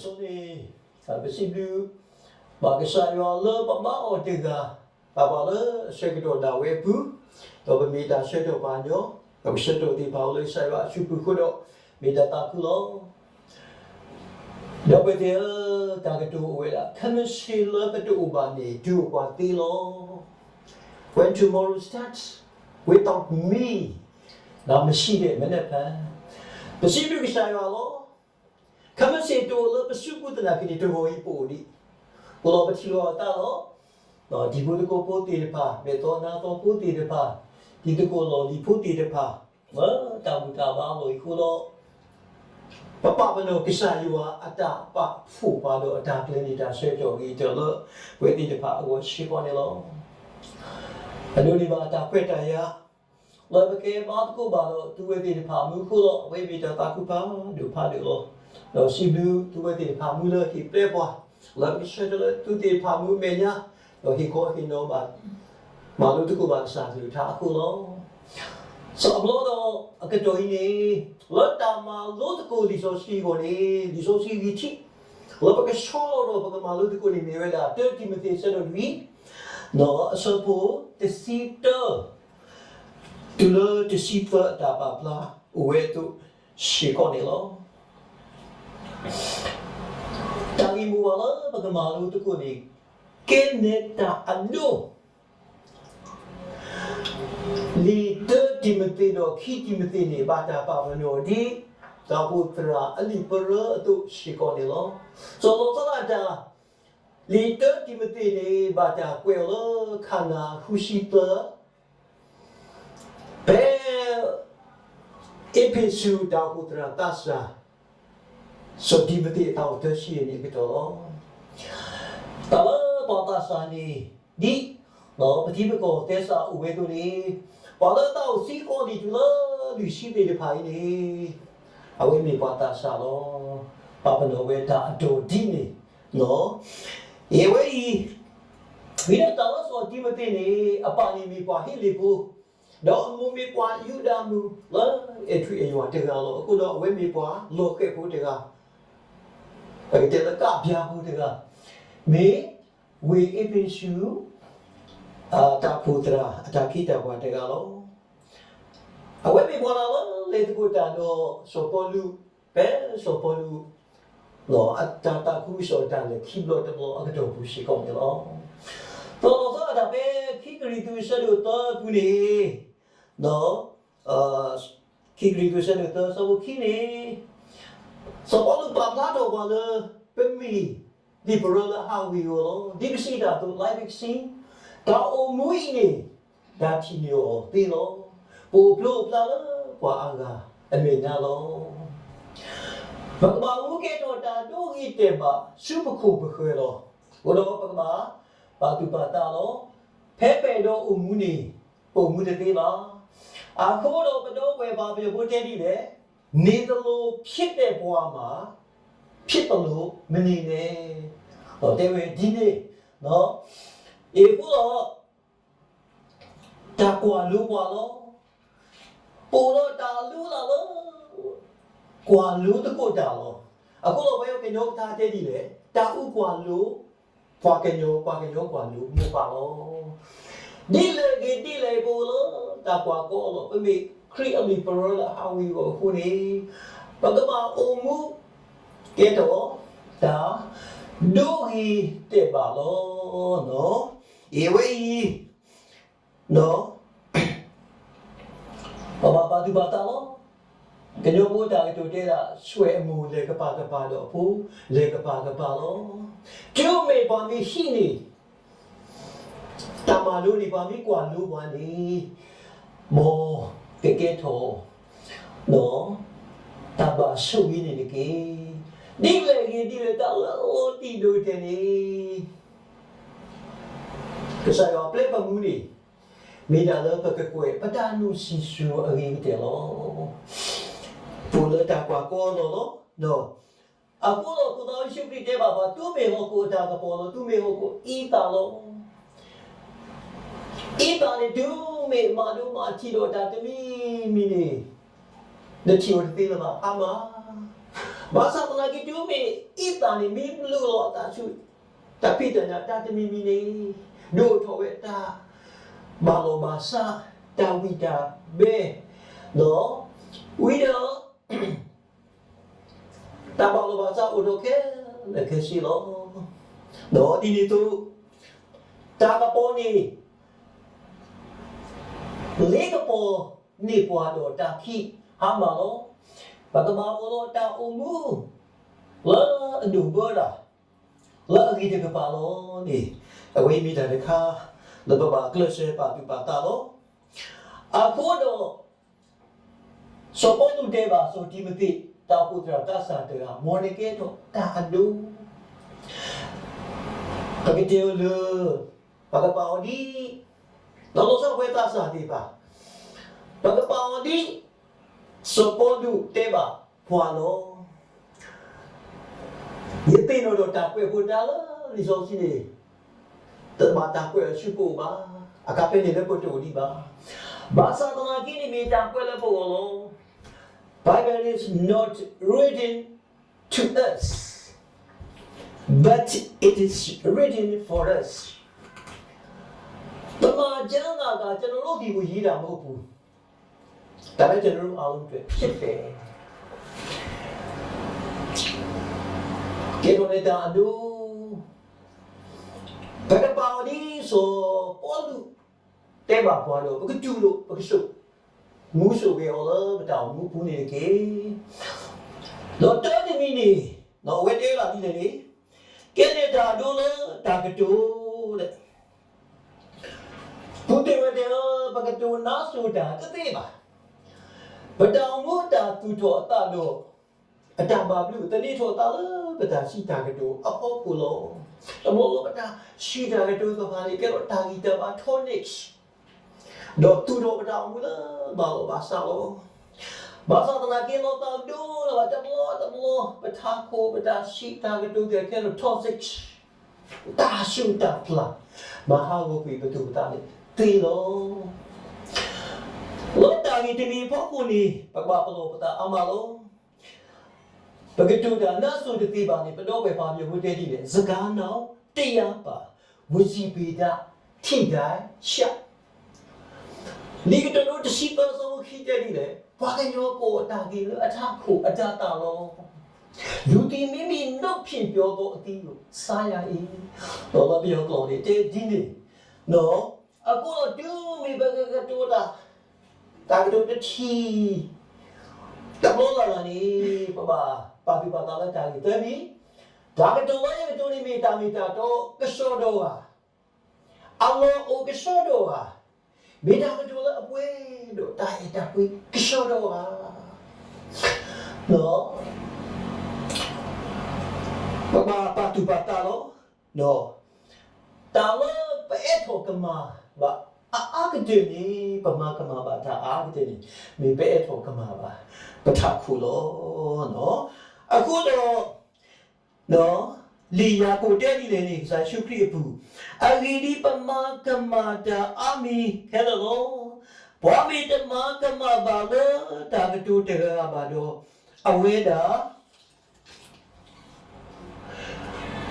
အဆိန့ၣ် ပစံးဘျုးဘၣ်ကစၢ်ယွၤလၢပဘါအီၤတဂၤ ဘၣ်ပှၤလၢအဆၢကတီၢ်ဒၣ်ဝဲအပူၤ, ဒီးပမ့ၢ်တၢ်ဆၢကတီၢ်ပှၤကညီ, ဒီးကဆၢကတီၢ်သ့ၣ်တဖၣ်အိၣ်လၢကစၢ်ယွၤအစုပူၤအဃိဒီး မ့ၢ်တၢ်သးခုလီၤ. ဒီပုၢ်ဝဲၢ်သ့ၣ်ဧၢ, တၢ်ကတိၤအိၣ်ဝဲဒၣ်, ခဲမုၢ်ဆ့ၣ်လၢပတအိၣ်ဘၣ်န့ၣ် တုၤအိၣ်ပှၤသ့လီၤ. When tomorrow starts without me, ဒီးမရှိတဲ့မနက်ဖြန်, ပစံးဘျုးကစၢ်ယွၤလီၤ. ခဲမုၢ်ဆ့ၣ်တအိၣ်လၢပစုပူၤသနာ်က့န့ၣ် တဂီၤအံၤပအိၣ်ဒံး, ပအိၣ်လီၤပထံၣ်လိာ်အသးလီၤ. ဒီးတံၤဖိသကိးဖိသ့ၣ်တဖၣ်, မဲာ်သီနါသီဖိသ့ၣ်တဖၣ်, တံၤသကိးလီၢ်လံၤဖိသ့ၣ်တဖၣ်, လၢတၢ်ဘူၣ်တၢ်ဘါအလီၢ်အံၤအဃိဒီး ပပာ်ပနီၣ်ကစၢ်ယွၤအတၢ်ပာ်ဖှိၣ်ပှၤဒီးအတၢ်ကျဲၤန့ၢ်တၢ်ဆၢကတီၢ်အဂ့ၤကတၢၢ်လၢ ပဝဲသ့ၣ်တဖၣ်အဂီၢ်စ့ၢ်ကီးန့ၣ်လီၤ. အဒိန့ၣ်ဘၣ်တၢ်ခွဲးတၢ်ယာ် လၢပကဘါသကိးဘၣ်ဒီးသုဝဲသ့ၣ်တဖၣ်အမူအဃိဒီး အဝဲမ့ၢ်တၢ်သးခုဖးဒိၣ်ဖးဒိၣ်လီၤ. ဒီးစံးဘျုးသုဝဲသ့ၣ်တဖၣ်အမူလၢဟ့ၣ်ပျဲပှၤ, လၢပကဆၢထၢၣ်လၢသုသ့ၣ်တဖၣ်အမူအမဲာ်ညါ, ဒီးဟ့ၣ်ခီဟ့ၣ်နီၤဘၣ် မၤလိသကိးဘၣ်ကစၢ်အကလုၢ်ကထါအဃိလီၤ. စးဘျီဒီးအကတီၢ်အံၤန့ၣ် လၢတၢ်မၤလိသကိးလံာ်စီဆှံအဂီၢ်န့ၣ် လံာ်စီဆှံဂံၢ်ထံး လၢပကဆီလီၤဒီးပကမၤလိသကိးန့ၣ်မ့ၢ်ဝဲဒၣ် တၢတံၤမသ့း အဆၢဒိၣ်လွံၢ်, ဒီးအဆၢဖိတဆံတၢ တုၤလၢတဆံသၢအတၢ်ပာ်ဖျါအိၣ်ဝဲအသိးစ့ၢ်ကီးန့ၣ်လီၤ. တၢ်ဂ့ၢ်မိၢ်ပှၢ်လၢပကမၤလိသကိးန့ၣ် ကဲနဲတၢ်အဒိ လံာ်တၢတံၤမသ့းဒီးခံတံၤမသ့းန့ၣ် ဘၣ်တၢ်ပာ်ပနီၣ်ဒ် တၢ်အိၣ်ဖှိၣ်သရၣ်အလံာ်ပရၢအသိးစ့ၢ်ကီးန့ၣ်လီၤ. စီၤလီၤသရၣ်တၢ် လံာ်တၢတံၤမသ့းန့ၣ် ဘၣ်တၢ်ကွဲးအီၤလၢခါနၤဃုဆံသၢ ဖဲ အ့းဖ့းစူးတၢ်အိၣ်ဖှိၣ်သရၣ်သးစၢ် စီၤတံၤမသ့းအသးအိၣ်သၢဆံယဲၢ်နံၣ်အကတီၢ်လီၤ. တၢ်လၢပှၤသးစၢ်န့ၣ် ဒ်ပထံပကီၢ်သဲစးအိၣ်ဝဲအသိးန့ၣ် ပှၤလၢအသးအိၣ်စ့ၢ်ကီးဒံးတုၤလၢလွံၢ်ဆံသ့ၣ်တဖၣ်အံၤန့ၣ် အဝဲမ့ၢ်ပှၤသးစၢ်လီၤ. ပာ်ပနီၣ်ဝဲတၢ်အဒိၣ်ဒ်န့ၣ် အဝဲအံၤ ဝံၤဒီးတၢ်လၢစီၤတံၤမသ့းန့ၣ် အပၢ်န့ၣ်မ့ၢ်ပှၤဟ့လ့ၣ်ဖိ ဒီးအမိၢ်မ့ၢ်ပှၤယူဒၤမုၣ်လၢအဲၣ်ထူၣ်အဲၣ်ယွၤတဂၤလီၤ. အဃိဒီးအဝဲမ့ၢ်ပှၤလီၤဃဲးဖိတဂၤ, ပကတဲလၢကးဘျါဖိတဂၤ, မ့ၢ်ဝ့ၢ်အ့းဖ့းစူး တၢ်အိၣ်ဖှိၣ်သရၣ်အတၢ်ခ့တၢ်ပှၤတဂၤလီၤ. အဝဲမ့ၢ်ပှၤတဂၤလၢလဲၤသကိးတၢ်ဒီးစီၤပီလူး, ဖဲစီၤပီလူး အတၢ်သးခုကစီၣ်တၢ်လဲၤခံဘျီတဘျီအကတီၢ်ပူၤစ့ၢ်ကီးန့ၣ်လီၤ. စီၤလီၤသရၣ်တၢ်ဖဲခံကရံၣ်သူးအဆၢဒိၣ်သၢအပူၤန့ၣ်, ဒီး ခံကရံၣ်သူးအဆၢဒိၣ်သၢအဆၢဖိခံန့ၣ်, စီၤပီလူးပာ်ဖျါထီၣ်ပှၤလၢ ပမ့ၢ်လံာ်ပရၢလၢအဟးဝ့ၤအဂီၢ်လီၤ. ဒ်ပစံးတၢ်အသိး လါပကစံ, တၢ်အိၣ်မူအံၤန့ၣ် တၢ်ထံၣ်န့ၢ်အီၤသ့လီၤ. ပအိၣ်ဖျိအိၣ်ဖျါလၢပှၤအါဂၤအမဲာ်ညါလီၤ. ပကဘၣ်အိၣ်မူကဲထီၣ်တၢ်ဒိဂ့ၤတဲာ်ဘၣ်ဆူပခိၣ်ပဃၢၤလီၤ. အဃိဒီးပကဘၣ်ပာ်သူၣ်ပာ်သးလီၤ. ဖဲပအဲၣ်ဒိးအိၣ်မူန့ၣ် ပအိၣ်မူတသ့ဘၣ်. အဃိဒီးပဒီပုၢ်ဝဲၢ်ပှၤပယီၤဖိတဲဒ်လဲၣ်, နေသလိုဖြစ်တဲ့ဘဝမှာ ဖြစ်သလိုမနေနဲ့, ဒီးတဲဝဲဒ်န့ၣ်, အံၤအဃိဒီး တၢ်ကွၢ်လိပှၤလီၤ. ပအိၣ်ဒီးတၢ်အလုၢ်အလၢ်လၢ ကွၢ်လိသကိးတၢ်လီၤ. အဃိဒီးပှၤကညီကထါတဲဒ်လဲၣ်, တၢ်အုၣ်ကွၢ်လိ ပှၤကညီ, ပှၤကညီကွၢ်လိမိၢ်ပၢ်လီၤ. ဒ်လဲၣ်ဂ့ၤဒ်လဲၣ် ပအိၣ်လၢတၢ်ကွၢ်ကီအလီၢ်, ပမ့ၢ်ခရံာ်အလံာ်ပရၢလၢအဟးဝ့ၤအဂီၢ်အဃိန့ၣ်, ပကဘၣ်အိၣ်မူ ကဲထီၣ် တၢ်ဒိဂ့ၤတဲာ်ဘၣ်လီၤ. အံၤအဝဲအံၤ ပဘၣ်ပာ်သူၣ်ပာ်သးလီၤ. ကညီဖိတၢ်ကတိၤတဲဒၣ် ဆွဲအမိၢ်လဲၤကပၤကပၤဒီးအဖိလဲၤကပၤကပၤလီၤ. တုၤမ့ၢ်ပှၤမ့ၢ်ဟံးန့ၢ် တၢ်မၤလိန့ၣ် ပှၤမ့ၢ်ကွၢ်လိပှၤန့ၣ် မ်ကကဲထီၣ် တၢ်ဘၣ်ဆိၣ်ဂ့ၤန့ၣ်တက့ၢ်. ဒ်လဲၣ်ဂ့ၤဒ်လဲၣ် တၢ်လၢအလီၤတံၢ်ဒိၣ်ကတၢၢ်န့ၣ် ကစၢ်ယွၤပျဲပမူန့ၣ် မ့ၢ်ဒၣ်လၢပကကွဲးပတၢ်နုာ်စံၣ်စိၤအဂ့ၤကတၢၢ်လီၤ. ပအိၣ်လၢတၢ်ကွၢ်ကီအလီၢ်လီၤ. အဃိဒီး ခိၣ်သးအုးယ့ၣ်ၡူးခရံာ်တဲဘၣ်ပှၤ, သုမ့ၢ်ဟီၣ်ခိၣ်အတၢ်ကပီၤလီၤ, သုမ့ၢ်ဟီၣ်ခိၣ်အံသၣ်လီၤ. အံသၣ်န့ၣ် တုၤမ့ၢ်မၤဒိမၤထံးဒီးတၢ်တမံၤမံၤန့ၣ် နထံၣ်အီၤတသ့လၢၤဘၣ်, ဟါမၢ်. ဘၣ်ဆၣ်သနာ်က့ တုၤမ့ၢ်အံသၣ်န့ၣ် မ့ၢ်ဘျုးလီၤအသးဆူ တၢ်ဖံးတၢ်ညၣ်တၢ်တမံၤမံၤန့ၣ် ဒိၣ်ထီၣ်ဝဲတၢ်ဘၣ်လီၢ်ဘၣ်စး တၢ်ဝံၣ်တၢ်ဘဲ ဒီး ဝံၤဒီး တၢ်ဘၣ်လီၢ်ဘၣ်စးအိၣ်ထီၣ်ခဲလၢာ်ခဲဆ့လီၤ. ဒီးဒ်န့ၣ်အသိး တၢ်ကပီၤန့ၣ် လ့ကပီၤန့ၢ်ပှၤဒီးတၢ်ခံးဟါမၢ်လီၤ. ပကဘၣ်အိၣ်ဒီးတၢ်အိၣ်မူ လၢအဒိၣ်ဘၢတၢ် လၢအဂ့ၤတကပၤလီၤန့ၣ် အဝဲအံၤမ့ၢ်တၢ်တခါ လၢပဘၣ်ကျဲးစၢးပာ်သူၣ်ပာ်သးလီၤ. အဃိဒီး စီၤပီလူးတဲဘၣ်စီၤတံၤမသ့း တၢ်အိၣ်ဖှိၣ်သရၣ်သးစၢ်တဂၤ မ်နကဲထီၣ်တၢ်အဒိ ပကတဲအီၤလၢ ပကပာ်အီၤဒ် ဒီးလီၤဆီပှၤသးစၢ်သ့ၣ်တဖၣ် ပကပာ်အီၤဒ် စီၤပီလူးတဲဘၣ်ပှၤလီၤ. ယသ့ၣ်နီၣ်ဒီးတၢ်ကွဲးဖိတၢ်လၢလံာ်စီဆှံန့ၣ် တဘၣ်တၢ်ကွဲးအီၤဆူပအိၣ်ဘၣ်. အခါဖဲန့ၣ်လၢပတအိၣ်ဒံးဘၣ်. ဘၣ်ဆၣ်သနာ်က့န့ၣ်မ့ၢ်တၢ်ကွဲးလၢပဂီၢ်လီၤ. Bible is not written to us, but it is written for us. သမ္မာကျမ်းစာက ကျွန်တော်တို့ဆီကို ရေးတာမဟုတ်ဘူး။ ဒါပေမဲ့ ကျွန်တော်တို့အားလုံးအတွက် ဖြစ်တယ်. ကဲထီၣ်န့ၢ်တၢ်အဒိ ပကပာ်အီၤဒ်စီၤပီလူး တဲဘၣ်ပှၤဒီး ပကတူၢ်လိာ် ပကစိာ် မူစိာ်က့ၤအီၤလၢပတၢ်အိၣ်မူအပူၤန့ၣ်တက့ၢ်. ဒီးတၢ်တမံၤန့ၣ် အဝဲတဲဝဲဒၣ်ဒ်လဲၣ်န့ၣ် ကဲန့ၢ်တၢ်အဒိလၢတၢ်ကတိၤ ဒီး ပူၤတ့ၢ်ဝဲတဲလၢ ပကတိၤနါစိၤတၢ်တသ့ဘၣ်. ပတၢ်အိၣ်မူအတၢ်သူၣ်ထီၣ်အသးဒီး အတၢ်ဘၣ်ဘျုးသန့ၤထီၣ်အသးလၢပတၢ်စံးတၢ်ကတိၤအဖီခိၣ်လီၤ. တဘျီလၢပတၢ်စံးတၢ်ကတိၤသ့ၣ်တဖၣ်န့ၣ် ကဲထီၣ်တၢ်ဂံၢ်တၢ်ဘါ tonic ဒီးသူၣ်ထီၣ်ပတၢ်အိၣ်မူလၢဘၣ်လီၢ်ဘၣ်စးလီၤ. ဘၣ်ဆၣ်သနာ်က့ လီၤသးဒိလၢဘၣ်တဘျီတဘျီ ပထးခိၣ် ပတၢ်စံးတၢ်ကတိၤသ့ၣ်တဖၣ်ခဲလၢာ် toxic တၢ်ဆူးတၢ်ပျၢ် မၤဟးဂီၤကွံာ်ပသူၣ်ပသးန့ၣ်သ့လီၤ. လၢတၢ်ဂ့ၢ်တမံၤအဖီခိၣ်န့ၣ် ပကဘၣ်ပလီၢ်ပသးအါမးလီၤ. ပကတိၤတၢ်နါစိၤတသ့ဘၣ်န့ၣ် ပဒီပုၢ်ဝဲၢ်ပှၤကညီဖိတဲဒ်လဲၣ်, စကားနာ တယားပါ, ဝံသီပေဒ ထိဒါရှ လံာ်ကတိၤဒိတဆံသၢ အဆၢဖိခံတဲဒ်လဲၣ်, ပှၤကညီကိးအတၢ်ဂ့ၢ်လၢအထးခိၣ်အတၤသၣ်လီၤ. လူသည်မိမိနှုတ်ဖြင့်ပြောသောအသီးကို စားရ၏. ဒီးလၢပယီၤကျိာ်န့ၣ် တဲဒ်န့ၣ်, အဃိဒီးတုၤမ့ၢ်ပကကတိၤတၢ် တၢ်ကတိၤတထံၣ် တဘျီလၢ်လၢ်န့ၣ် ပဘၣ်ပာ်သူၣ်ပာ်သးလၢတၢ်ဂ့ၢ်သၢမံၤ, တၢ်ကတိၤလၢယကတိၤန့ၣ်မ့ၢ်တၢ်မ့ၢ်တၢ်တီကဆှီဒီးဧါ, အလီၢ်အိၣ်ကဆှီဒီးဧါ, မ့ၢ်တၢ်ကတိၤလၢအပှဲၤဒီးတၢ်အဲၣ်တၢ်ကွံကဆှီဒီးဧါ. ပဘၣ်ပာ်သူၣ်ပာ်သးလီၤ. တၢ်လၢပအဲၣ်ထီၣ်ကမၣ်ဘၣ်အအါကတၢၢ်န့ၣ် ပမၤကမၣ်ဘၣ်တၢ်အါကတၢၢ်န့ၣ် မ့ၢ်ပအဲၣ်ထီၣ်ကမၣ်ဘၣ်ပထးခိၣ်လီၤ. အဃိဒီး လံာ်ယၤကိာ်တဲဒ်လဲၣ်န့ၣ် ကစၢ်ယ့ၣ်ၡူးခရံာ်အပူၤ, အဂ့ၢ်ဒ်အံၤ, ပမၤကမၣ်တၢ်အါမံၤခဲလၢာ်လီၤ. ပှၤမ့ၢ်တမၤကမၣ်ဘၣ်လၢတၢ်ကတိၤတဂၤဘၣ်ဒီး, အဝဲဒၣ်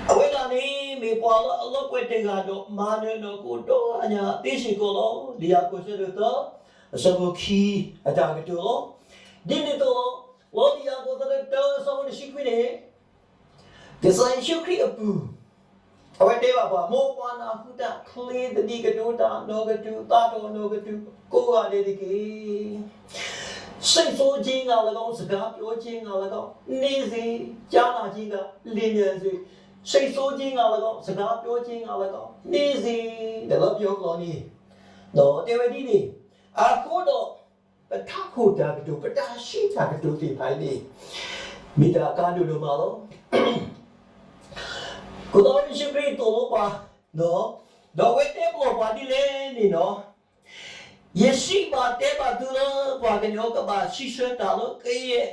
အဝဲဒၣ်န့ၣ် မ့ၢ်ပှၤလၢအလီၤပှီၣ်တဂၤဒီး မၤနၢၤအနီၢ်ခိဒီးအညၣ်သ့စ့ၢ်ကီးလီၤ. လံာ်ယၤကိာ်ဆၢဒိၣ်သၢ အဆၢဖိခံအတၢ်ကတိၤလီၤ. ဒ်န့ၣ်အသိးလီၤ. လီၤလံာ်ယၤကိာ်ဆၢဒိၣ်တၢ အဆၢဖိတဆံခွံန့ၣ် ကစၢ်ယ့ၣ်ၡူးခရံာ်အပူၤ အဝဲတဲဘၣ်ပှၤ, မ်ပှၤနၢ်ဟူတၢ်ချ့သဒံးကတိၤတၢ်နီၢ်ကတုၤ သးထီၣ်နီၢ်ကတုၤ ကိးဂၤဒဲးတက့ၢ်. စိတ်ဆိုးခြင်းငှာ်လည်းကောင်း, စကားပြောခြင်းငှာ်လည်းကောင်း, နေစေ, ကြားနာခြင်းက လျင်မြန်စေ, စိတ်ဆိုးခြင်းငှာ်လည်းကောင်း, စကားပြောခြင်းငှာ်လည်းကောင်း, နေစေ, ဒီးလၢပယီၤကျိာ်န့ၣ် ဒီးတဲဝဲဒ်န့ၣ်, အဃိဒီး ပထးခိၣ်တၢ်ကတိၤ ပတၢ်စံးတၢ်ကတိၤသ့ၣ်တဖၣ်အံၤန့ၣ် မ့ၢ်တၢ်အကါဒိၣ်ဒိၣ်မးလီၤ. ကစၢ်ယ့ၣ်ၡူးခရံာ်သိၣ်လိပှၤ, ဒီးအဝဲတဲပလီၢ်ပှၤဒ်လဲၣ်န့ၣ်လီၤ. ယစံးဘၣ်တဲဘၣ်သုလၢ ပှၤကညီကဘၣ်စံးဆၢတၢ်လၢကယဲၢ်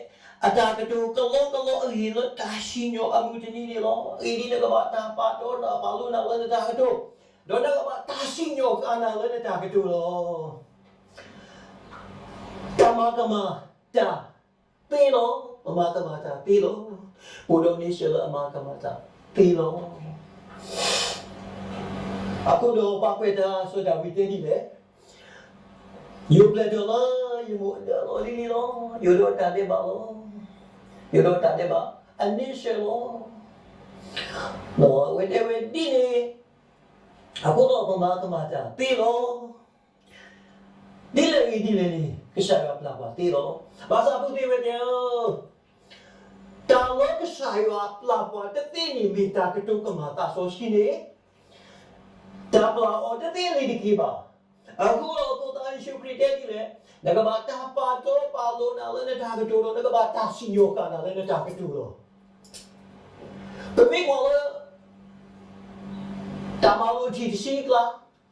အတၢ်ကတိၤကလီကလီအဂ့ၢ်လၢတၢ်စံၣ်ညီၣ်အမုၢ်တနံၤန့ၣ်လီၤ. အဂ့ၢ်ဒ်အံၤ, နကဘၣ်တၢ်ပာ်တီနၢ်ပာ်လိနၢ်လၢနတၢ်ကတိၤ, ဒီးနကဘၣ်တၢ်စံၣ်ညီၣ်ဃာ်နၤလၢနတၢ်ကတိၤလီၤ. တၢ်မၤကမၣ်တၢ် သ့လီၤ, ပမၤကမၣ်တၢ်သ့လီၤ. ပအိၣ်ဒီးန့ဆၢၣ်လၢအမၤကမၣ်တၢ်သ့လီၤ. အဃိဒီးပှၤကွဲးတၢ်စီၤဒၤဝံးတဲဒ်လဲၣ်, ယအိၣ်ဖျဲၣ်ထီၣ်လၢယမိၢ်အဒၢးအလီၢ်လံၤလံၤလီၤ. ယအိၣ်ဒီးတၢ်ဒဲးဘးလီၤ. ယအိၣ်ဒီးတၢ်ဒဲးဘးအန့ဆၢၣ်လီၤ. ဒီးအဝဲတဲဝဲဒ်န့ၣ်, အဃိဒီးပမၤကမၣ်တၢ်သ့လီၤ. ဒ်လဲၣ်ဂ့ၤဒ်လဲၣ်န့ၣ် ကစၢ်ယွၤပျၢ်ပှၤသ့လီၤ. ဘၣ်ဆၣ်ပုၢ်သ့ၣ်ဝဲၢ်သ့ၣ်ဧၢ, တၢ်လၢကစၢ်ယွၤပျၢ်ပှၤတသ့န့ၣ် မ့ၢ်တၢ်ကတိၤကမၣ်သးစီဆှံန့ၣ်, တၢ်ပျၢ်အီၤတသ့လံၤတက့ၢ်ဘၣ်. အဃိဒီးဖိသၣ်ယ့ၣ်ၡူးခရံာ်တဲဒ်လဲၣ်, နကဘၣ်တၢ်ပာ်တီပာ်လိၤနၤလၢနတၢ်ကတိၤဒီး နကဘၣ်တၢ်စံၣ်ညီၣ်ဃာ်နၤလၢနတၢ်ကတိၤလီၤ. ပမ့ၢ်ကွၢ်လၢ တၢ်မၤလိထံၣ်တဆံအကျါ,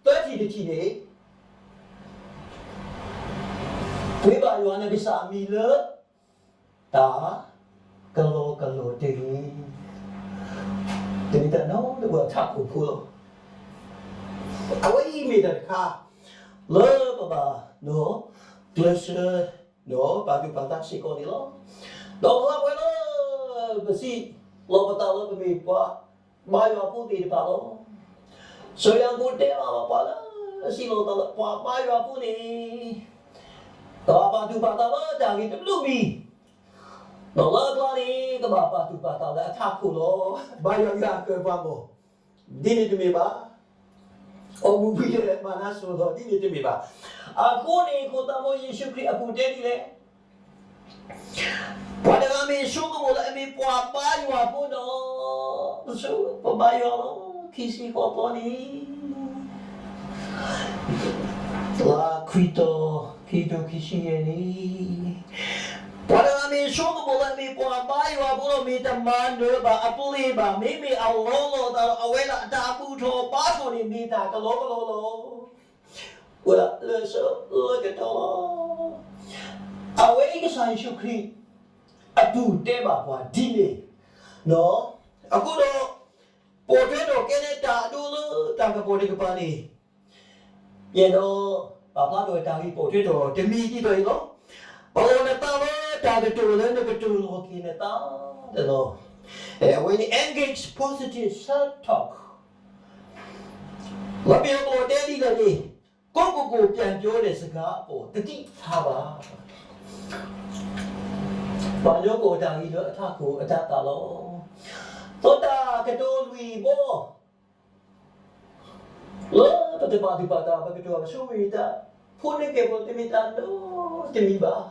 သၢထံၣ်တထံၣ်န့ၣ်, ပှ့ၤဘၣ်ယွၤနကစၢ်အမံၤလၢ တၢ်ကလီကလီတဂ့ၤ. တမ့ၢ်တၢ်နီတမံၤအထးခိၣ်ဖိလီၤ. အဝဲအံၤမ့ၢ်တၢ်တခါ လၢပဘၣ် ကျဲးစၢး ပာ်သူၣ်ပာ်သးစ့ၢ်ကီးန့ၣ်လီၤ. ဒီးပသးပှဲၤလၢ ပစံးလီၤပသးလၢပမ့ၢ်ပှၤဘါယွၤဖိသ့ၣ်တဖၣ်လီၤ. စီၤယၤကိာ်တဲဘၣ်ပှၤလၢ စံးလီၤသးလၢပှၤဘါယွၤဖိန့ၣ် ကဘၣ်ပာ်သူၣ်ပာ်သးလၢတၢ်ဂ့ၤတဘျုးမံၤ, ဒီးလၢအကျါန့ၣ် ကဘၣ်ပာ်သူၣ်ပာ်သးလၢအထးခိၣ်လီၤ. ဘါယွၤဂ့ၤအဃၢၤပှၤမၢ်, ဒ်န့ၣ်တမ့ၢ်ဘၣ်. အိၣ်မူဝံၤလၢမၤနၢ်စိၤလီၤ ဒ်န့ၣ်တမ့ၢ်ဘၣ်. အဃိန့ၣ် ခိၣ်သးမိၢ်ယ့ၣ်ၡူးခရံာ်အပူၤတဲဒ်လဲၣ်, ပှၤတဂၤမ့ၢ်ဆိကမိၣ်လၢအမ့ၢ်ပှၤဘါယွၤဖိဒီး ပဘါယွၤလီၤ ခံဆံဃိးသီန့ၣ် လါခွံသီ ခံကထိခံဆံယဲၢ်နံၣ်, ပှၤတဂၤမ့ၢ်ဆိကမိၣ်လၢအမ့ၢ်ပှၤဘါယွၤဖိဒီး မ့ၢ်တမၤနၢၤဘၣ်အပျ့ၤဘၣ်, မ့မ့ၢ်အလီလီၤအသးဒီး အဝဲဒၣ်အတၢ်ဘူၣ်ထီၣ်ဘါထီၣ်န့ၣ် မ့ၢ်တၢ်ကလီကလီလီၤ. အိၣ်ဒၣ်လၢဆၢလၢကတီၢ်လီၤ. အဝဲအံၤကစၢ်ယ့ၣ်ၡူးခရံာ် အပူၤတဲဘၣ်ပှၤဒ်န့ၣ်, အဃိဒီး ပိာ်ထွဲထီၣ်ကဲန့ၣ်တၢ်အဒိလၢတၢ်ကပီၤတကပၤန့ၣ်, ယအဲၣ်ဒိး ပာ်ဖျါထီၣ်တၢ်ဂ့ၢ်ပိာ်ထွဲထီၣ်တမံၤဒ်သိးအံၤလီၤ. ပလီၢ်နသးလၢတၢ်ကတိၤလၢနကတိၤလီၤက့ၤနသးတနီၤ, အဝဲန့ၣ် engage positive self talk လၢပယီၤကျိာ်တဲဒ်လဲၣ်န့ၣ်, ကိုယ့်ကိုယ်ကိုပြန်ပြောတဲ့စကားအပေါ် သတိထားပါ. ပှၤညီကိးတၢ်ဂ့ၢ်လၢအထးခိၣ်အတၤသၣ်လီၤ. ဒီးတၢ်ကတိၤလွံၢ်ဘီ လၢပတပာ်သူၣ်ပာ်သး ပကတိၤပဆိမိၣ်တၢ် ဖိန့ၢ်ကဲဖိတမ့ၢ်တၢ်နီတမံၤဘၣ်.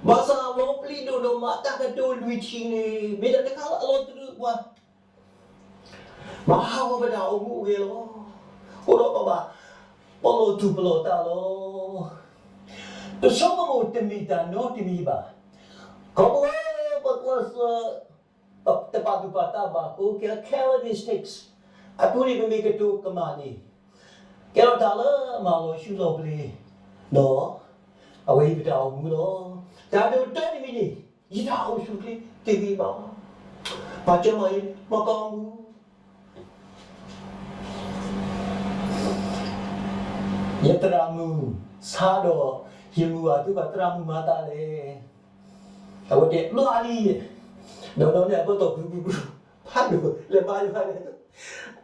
ဘၣ်ဆၣ်လီၤပျံၤဒိၣ်ဒိၣ်မး တၢ်ကတိၤလွံၢ်ထံၣ်န့ၣ် မ့ၢ်တၢ်တခါလၢအလီၤတရံးပှၤ မၤဟးဂီၤပတၢ်အိၣ်မူအိၣ်ဂဲၤလီၤ. အဃိဒီးပဘၣ် ပလီၢ်သူၣ်ပလီၢ်သးလီၤ. ပဆိကမိၣ်တမ့ၢ်တၢ်နီတမံၤဘၣ်. ခီဖျိပကျဲးစၢး တပာ်သူၣ်ပာ်သးဘၣ်အဃိ ကဲ careless mistakes အပူၤန့ၣ် ပမ့ၢ်ကတိၤကမၣ်န့ၣ် ကဲထီၣ်တၢ်လၢအမၤလီၤဆူလီၤပျံၤ ဒီး အဝဲအံၤပတၢ်အိၣ်မူလီၤ. တၢ်ဒိၣ်တၢ်တမံၤန့ၣ် ယတၢ်အိၣ်ဆူၣ်ချ့တဂ့ၤဘၣ်. ပှၤကၠီမးယမကီမူ ယသရၣ်မုၣ်ဆါဒီး ယမုၢ်ဂၤသူဘၣ် သရၣ်မုၣ်မၤသးလဲၣ်. အဝဲတဲဘျါလံ, ဒီးနီၢ်န့ၣ်အဘၢၣ်သီၣ်ကရူၢ်ကရူၢ်ကရူၢ် ဖးဒိၣ် လဲၤဘါယွၤန့ၣ်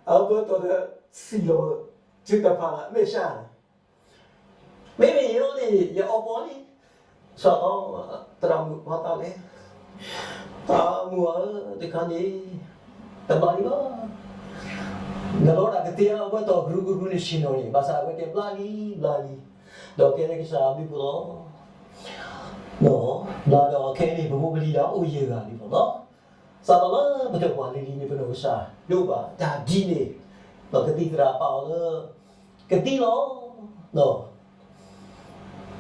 အဘၢၣ်သီၣ်ဒီး စံၣ်လီၤ ထုးတၢ်ဖးလၢမဲာ်ဆှးန့ၣ် မ့မ့ၢ်ယဲန့ၣ် ယအီပီလံ, စီၤသီ သရၣ်မုၣ်မၤသးလဲၣ်. အမုၢ်ဧၢ, တခါန့ၣ် တဘျါလံဘၣ်. နလီတၢ်ကသ့အဘၢၣ်သီၣ်ကရူၢ်ကရူၢ်န့ၣ်ဆ့ၣ်နီၤန့ၣ် ဘၣ်ဆၣ်အဝဲတဲဘျါလံ ဘျါလံ, ဒီးကဲလၢကစၢ်အဘျုးအဖှိၣ်လီၤ. ဘျါဒီးခဲအံၤန့ၣ် ပဖိပလံၤဒီးအိၣ်ယဲၢ်ဂၤလံမ့ၢ်နီၤ. စးထီၣ်လၢပတပှၢ်လံၤလံၤန့ၣ် ပနီၢ်ကစၢ်ဒိးဘၣ်တၢ်ဒ်န့ၣ်, ဒီးကသံၣ်သရၣ်ပာ်အီၤလၢ ကသံလီၤ.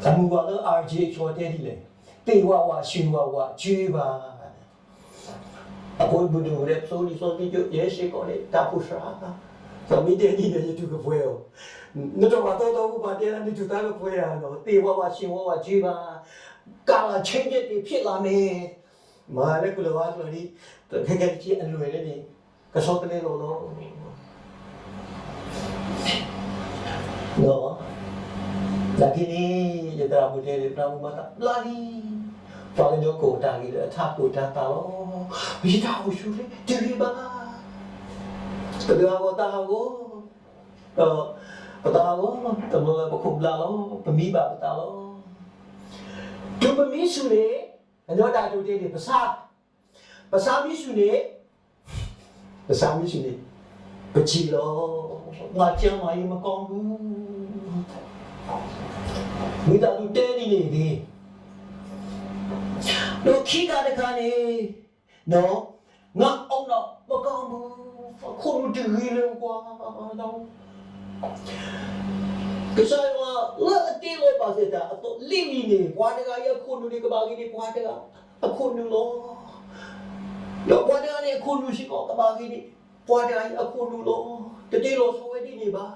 အမုၢ်ဂၤလၢ R J အဆီတဲဒ်လဲၣ်, သေဝၣ်ဝၣ် ရှင်ဝၣ်ဝၣ် ကၠ့ဘၣ်. အဖိပဒိၣ်ကရၢ ပစိၤလံာ်စီဆှံကၠိ ယဲၢ်စ့ၢ်ကီးန့ၣ် တၢ်ဖိစှၤ, မ့ၢ်တဲဒ်န့ၣ် ယတူၢ်ကပှဲၤအီၤ, နတီၢ်ဘၣ်သီသီဖိပှၤတဲလၢနတူၢ်သးကပှဲၤဧါနီၤ, သေဝၣ်ဝၣ် ရှင်ဝၣ်ဝၣ် ကၠ့ဘၣ်, ကၢ်လၢ် change သ့ၣ် ဖြစ်လာမယ်. မၤလၢကူၣ်လၢဝါကျီၢ်ဒ်, ခဲကဲတဆံအလွဲၢ်လၢန့ၣ်, ကဆီတလဲလီၤလီၤ. နာ်က့န့ၣ် ယသရၣ်မုၣ်တဲဒီး သရၣ်မုၣ်မၤသးဘျါလံ, ပှၤကညီကိးတၢ်ဂ့ၢ်လၢအထးခိၣ်တၤသၣ်လီၤ. ယတၢ်အိၣ်ဆူၣ်ချ့တဂ့ၤဘၣ်. ပတဂၤဂီၢ်တၢ်ဟးဂီၤ, ဒီးပတၢ်ဟးဂီၤ တဘျီလၢပခိၣ်ပနၢ်လီၤ, ပမံဘၣ်ပသးလီၤ. တုၤပမံဆူၣ်န့ၣ်, ကညီတၢ်တိာ်တဲန့ၣ် ပဆါ, ပဆါမံဆူၣ်န့ၣ်, ပဆါမံဆူၣ်န့ၣ်, ပစံးလီၤ, ငါကျန်းမာရေးမကောင်းဘူး. ဝံသးစူၤတဲဒ်န့ၣ်တဂ့ၤ. ဒီးခံခါတခါန့ၣ်, ငါအုံနောက်မကောင်းဘူး, အခိၣ်နူာ်တဂ့ၤလၢၤပှၤ, ကစၢ်ယွၤလၢအတ့လီၤဘၣ်စဲးတၢ်အသိးလံၤလံၤန့ၣ်, ပှၤတဂၤအံၤအခိၣ်နူာ်န့ၣ် ကဘၣ်ဂ့ၤန့ၢ်ပှၤတဂၤအခိၣ်နူာ်လီၤ. ဒီးပှၤတဂၤန့ၣ် အခိၣ်နူာ်စ့ၢ်ကီးကဘၣ်ဂ့ၤန့ၢ် ပှၤတဂၤအံၤအခိၣ်နူာ်လီၤ. တတ့လီၤဆီဝဲဒ်န့ၣ်ဘၣ်.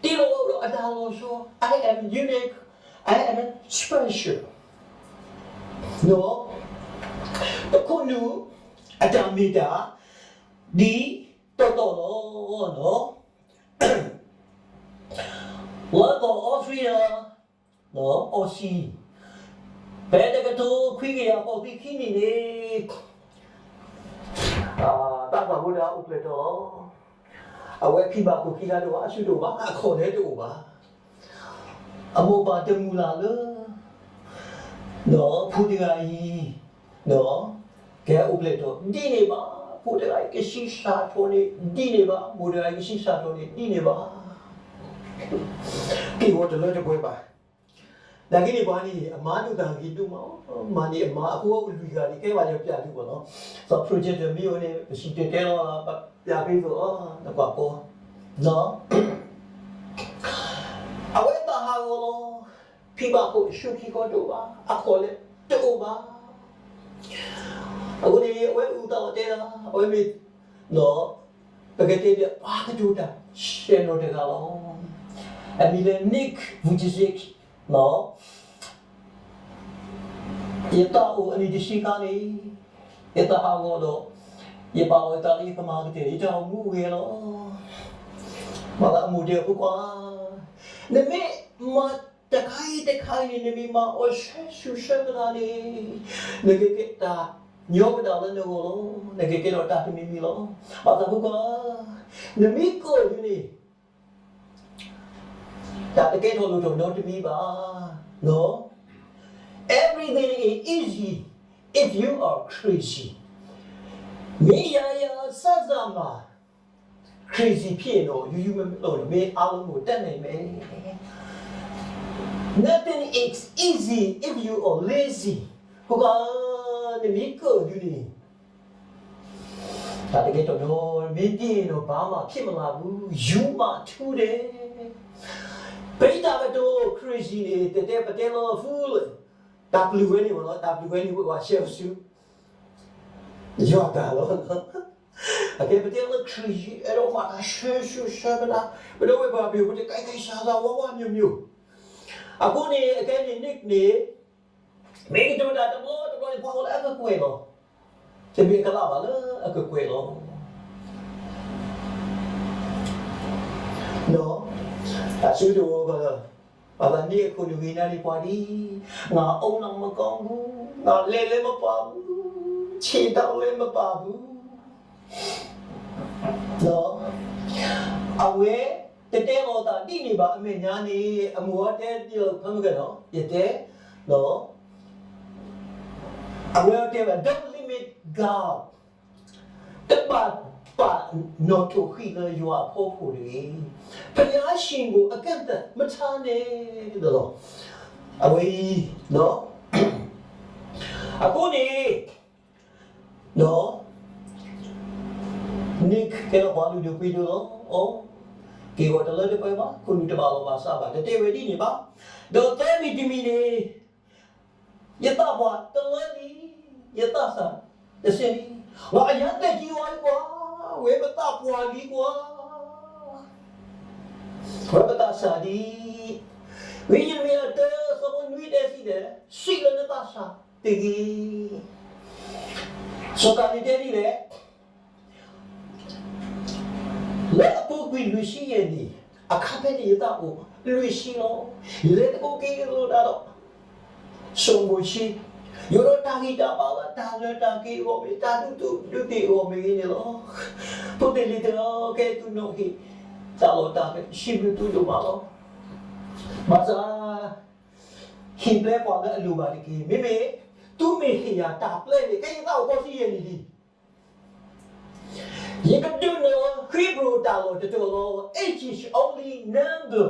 တ့လီၤဝဲဒီးအတၢ်လီၤဆီ, I am unique, I am special. ပခိၣ်နူာ်အတၢ်မ့ၢ်တၢ် ဒ်တီတီလီၤ. လၢကီၢ်အီစထြ့လယါ, အီစံ, ဖဲတကထိခွံကယၤဃိးဆံခံနံၣ်န့ၣ်, တၢ်သးဝံၣ်တၢ်အိၣ်ဖျဲၣ်ထီၣ်လီၤ. အဝဲဖံးဘၣ်ခိၣ်ခံလါတအိၣ်ဘၣ်, အစုတအိၣ်ဘၣ်, အခီၣ်လဲတအိၣ်ဘၣ်. အမိၢ်ပၢ်တမုၢ်လၢ်လၢ ဖိတဂၤအံၤ ကဟဲအိၣ်ဖျဲၣ်ထီၣ်ဒ်န့ၣ်ဘၣ်, ဖိတဂၤအံၤကဆံးစၢ်ထီၣ်န့ၣ်ဒ်န့ၣ်ဘၣ်, မိၢ်တဂၤအံၤကဆံးစၢ်ထီၣ်န့ၣ်ဒ်န့ၣ်ဘၣ်. က့ၢ်ဂီၤတလၢတပှဲၤဘၣ်. နာ်က့န့ၣ် ပှၤန့ၣ် အမါဒိၣ်တၢ်ဂ့ၤဒိၣ်မး, မၤန့ၢ်အမါအဖိအအိၣ်လွံၢ်ဂၤန့ၣ် ကဲဘၣ်ယပျးဒုးဘၣ်နီၤ. သး project မ့ၢ်အိၣ်န့ၣ် ပစံၣ်တဲၤတဲလီၤ ပျးဖဲသိး နကွၢ်ကီ အဝဲသးဟးဂီၤလီၤ. ဖံးဘၣ်ခိၣ်ဆူခံခီတအိၣ်ဘၣ်, အခီၣ်လဲတအိၣ်ဘၣ်. အဃိန့ၣ် အဝဲအုၣ်သးလီၤတဲဒၣ်, အဝဲမ့ၢ် ပကတဲဒ် ပှၤကတိၤတၢ်ဆဲးနီၤတဂၤလီၤ. အမံၤလၢ Nick Vujicic ယသးအိၣ်အနံၣ်တဆံခါန့ၣ်, ယသးဟးဂီၤဒီး ယပာ်လီၤယသးလၢယကမၤကတၢၢ် ယတၢ်အိၣ်မူအိၣ်ဂဲၤလီၤ. ဘၣ်ဆၣ်အမိၢ်တဲအီၤ ဖိခွါ, နမ့ၢ်မၤတခါအံၤတခါအံၤန့ၣ် နမ့ၢ်မၤအီၤဆှဲဆူၣ်ဆှဲပနၢ်န့ၣ်, နကကဲတၢ်ညီကဒၣ်လၢနဂီၢ်လီၤ. နကကဲထီၣ်တၢ်တမံၤမံၤလီၤ. ဘၣ်ဆၣ်ဖိခွါ, နမ့ၢ်ကၢၣ်ဒုန့ၣ် တၢ်တကဲထီၣ်လိၣ်ထီၣ်နီတမံၤဘၣ်. Everything is easy if you are crazy. မ့ၢ်ယၤယၤစၢ်စၢ်မၤ crazy ဖြစ်ရင်တော့ ယူယူမ့မ့ၢ်လို့ မင်းအားလုံးကိုတတ်နိုင်မယ်. Nothing is easy if you are lazy. ဖိခွါဧၢ, နမ့ၢ်ကၢၣ်ဒုန့ၣ် တၢ်တကဲထီၣ်နီတမံၤ မင်းပြင်ရင်တော့ ဘာမှဖြစ်မလာဘူး, ယူမထူးတယ်. ဖဲတၢ်ကတိၤ crazy န့ၣ် တဲတဲပတဲလီၤ foolish တၢ်ပျုၤဝဲန့ၣ်မ့ၢ်နီၤ, တၢ်ပျုၤဝဲန့ၣ် ပှၤရှဲဆူ ယွၤတၢ်လီၤ. အကဲပတဲလၢ crazy အဲၣ်ဒိးမၤတၢ်ဆှဲဆူၣ်ဆှဲပနၢ်, ပဒိဝဲပှၤပယိၤဖိတၢ် ကဲကဲစၢ်စၢ်ဝါဝါ မျိုးမျိုး. အဃိန့ၣ် အကဲန့ၣ် Nick န့ၣ် မ့ၢ်ကတိၤတၢ်တဘျီတဘျီန့ၣ် ပှၤအိၣ်လၢအကကွဲၢ်လီၤ. တမ့ၢ်အကလးဘၣ်လၢအကကွဲၢ်လီၤ. အစုတအိၣ်ဘၣ်, ဘၣ်သး Nick အခိၣ်နူာ်ဂ့ၤနၤန့ၣ် ပှၤဒ် ငါအုံနောက်မကောင်းဘူး, ငါလဲၤလဲၤမပာ်ဘူး, ခြေထောက်လဲမပာ်ဘူး. အဝဲတတဲလီၤသးဒ်န့ၣ်ဘၣ် အမဲာ်ညါန့ၣ် အမိၢ်အီၤတဲဒ်လီၤ ဖဲမ့ၢ်ကနီၤ ယတဲ, အဝဲအီၤတဲဝဲ Don't limit God, တဘၣ်ပာ်နီၣ်ထိၣ်ဃံးလၢယွၤအဖီခိၣ်တဂ့ၤ. ဘုရားရှင်ကို အကန့်အသတ်မထားနဲ့ လီၤ. အဝဲအံၤ အဃိန့ၣ် Nick ကဲထီၣ်ပှၤလုၢ်ဒိၣ်ပှ့ၤဒိၣ်လီၤ. အီ, က့ၢ်ဂီၤတလၢတပှဲၤဘၣ်, ခိၣ်နူာ်တဘၣ်လီၤဘၣ်စးဘၣ်, တတဲဝဲဒ်န့ၣ်ဘၣ်. ဒီးသၢမံၤတမံၤန့ၣ် ယသးပှၢ်တလၢလံ, ယသးစၢ်တစဲးလံ. ငါအရမ်းသက်ကြီးသွားပြီကွၢ်, ဝဲပသးပှၢ်လံကွၢ်, ဝဲပသးစၢ်လံ. ဝံယံးရမံယၤတၢ အဆၢဖိနွံတဲစံးဒဲး, စံးလၢနသးစၢ်တဂ့ၤ. စီၤကၤန့ၣ်တဲဒ်လဲၣ်, လၢအပူၤကွံာ်လွံၢ်ဆံယဲၢ်နံၣ်, အခါဖဲန့ၣ်ယသးအိၣ်လွံၢ်ဆံလီၤ. ယလဲၤသကိးက့ၤလိာ်တၢ်ဒီး စီၤမိၤၡ့, ယိၣ်ဒီးတၢ်ဂံၢ်တၢ်ဘါလၢတၢ်လၢတၢ်က့ၤအဂီၢ်မ့ၢ် တၢ်ဒုးသုးဒုးသ့ၣ်အဂီၢ်မ့ၢ်ဂ့ၤန့ၣ်လီၤ. ဖိသ့ၣ်လံၤသ့ၣ်ဧၢ, ကဲသုနီၣ်ဟ့ၣ်တၢ်လီၢ်တၢ်ကျဲ စံးဘျုးသုဒိၣ်မးလီၤ. ဘၣ်ဆၣ် ဟ့ၣ်ပျဲပှၤလၢအလိၣ်ဘၣ်တက့ၢ်. မ့မ့ၢ် သုမ့ၢ်ဟ့ၣ်ယၤတၢ်ပျဲန့ၣ် ခဲအံၤယသးအိၣ်ကီးဆံယဲၢ်နံၣ်လံ. ယကဒုးနၢၤ Hebrew တၢ်လီၢ်တတီၤလီၤ. Age is only number.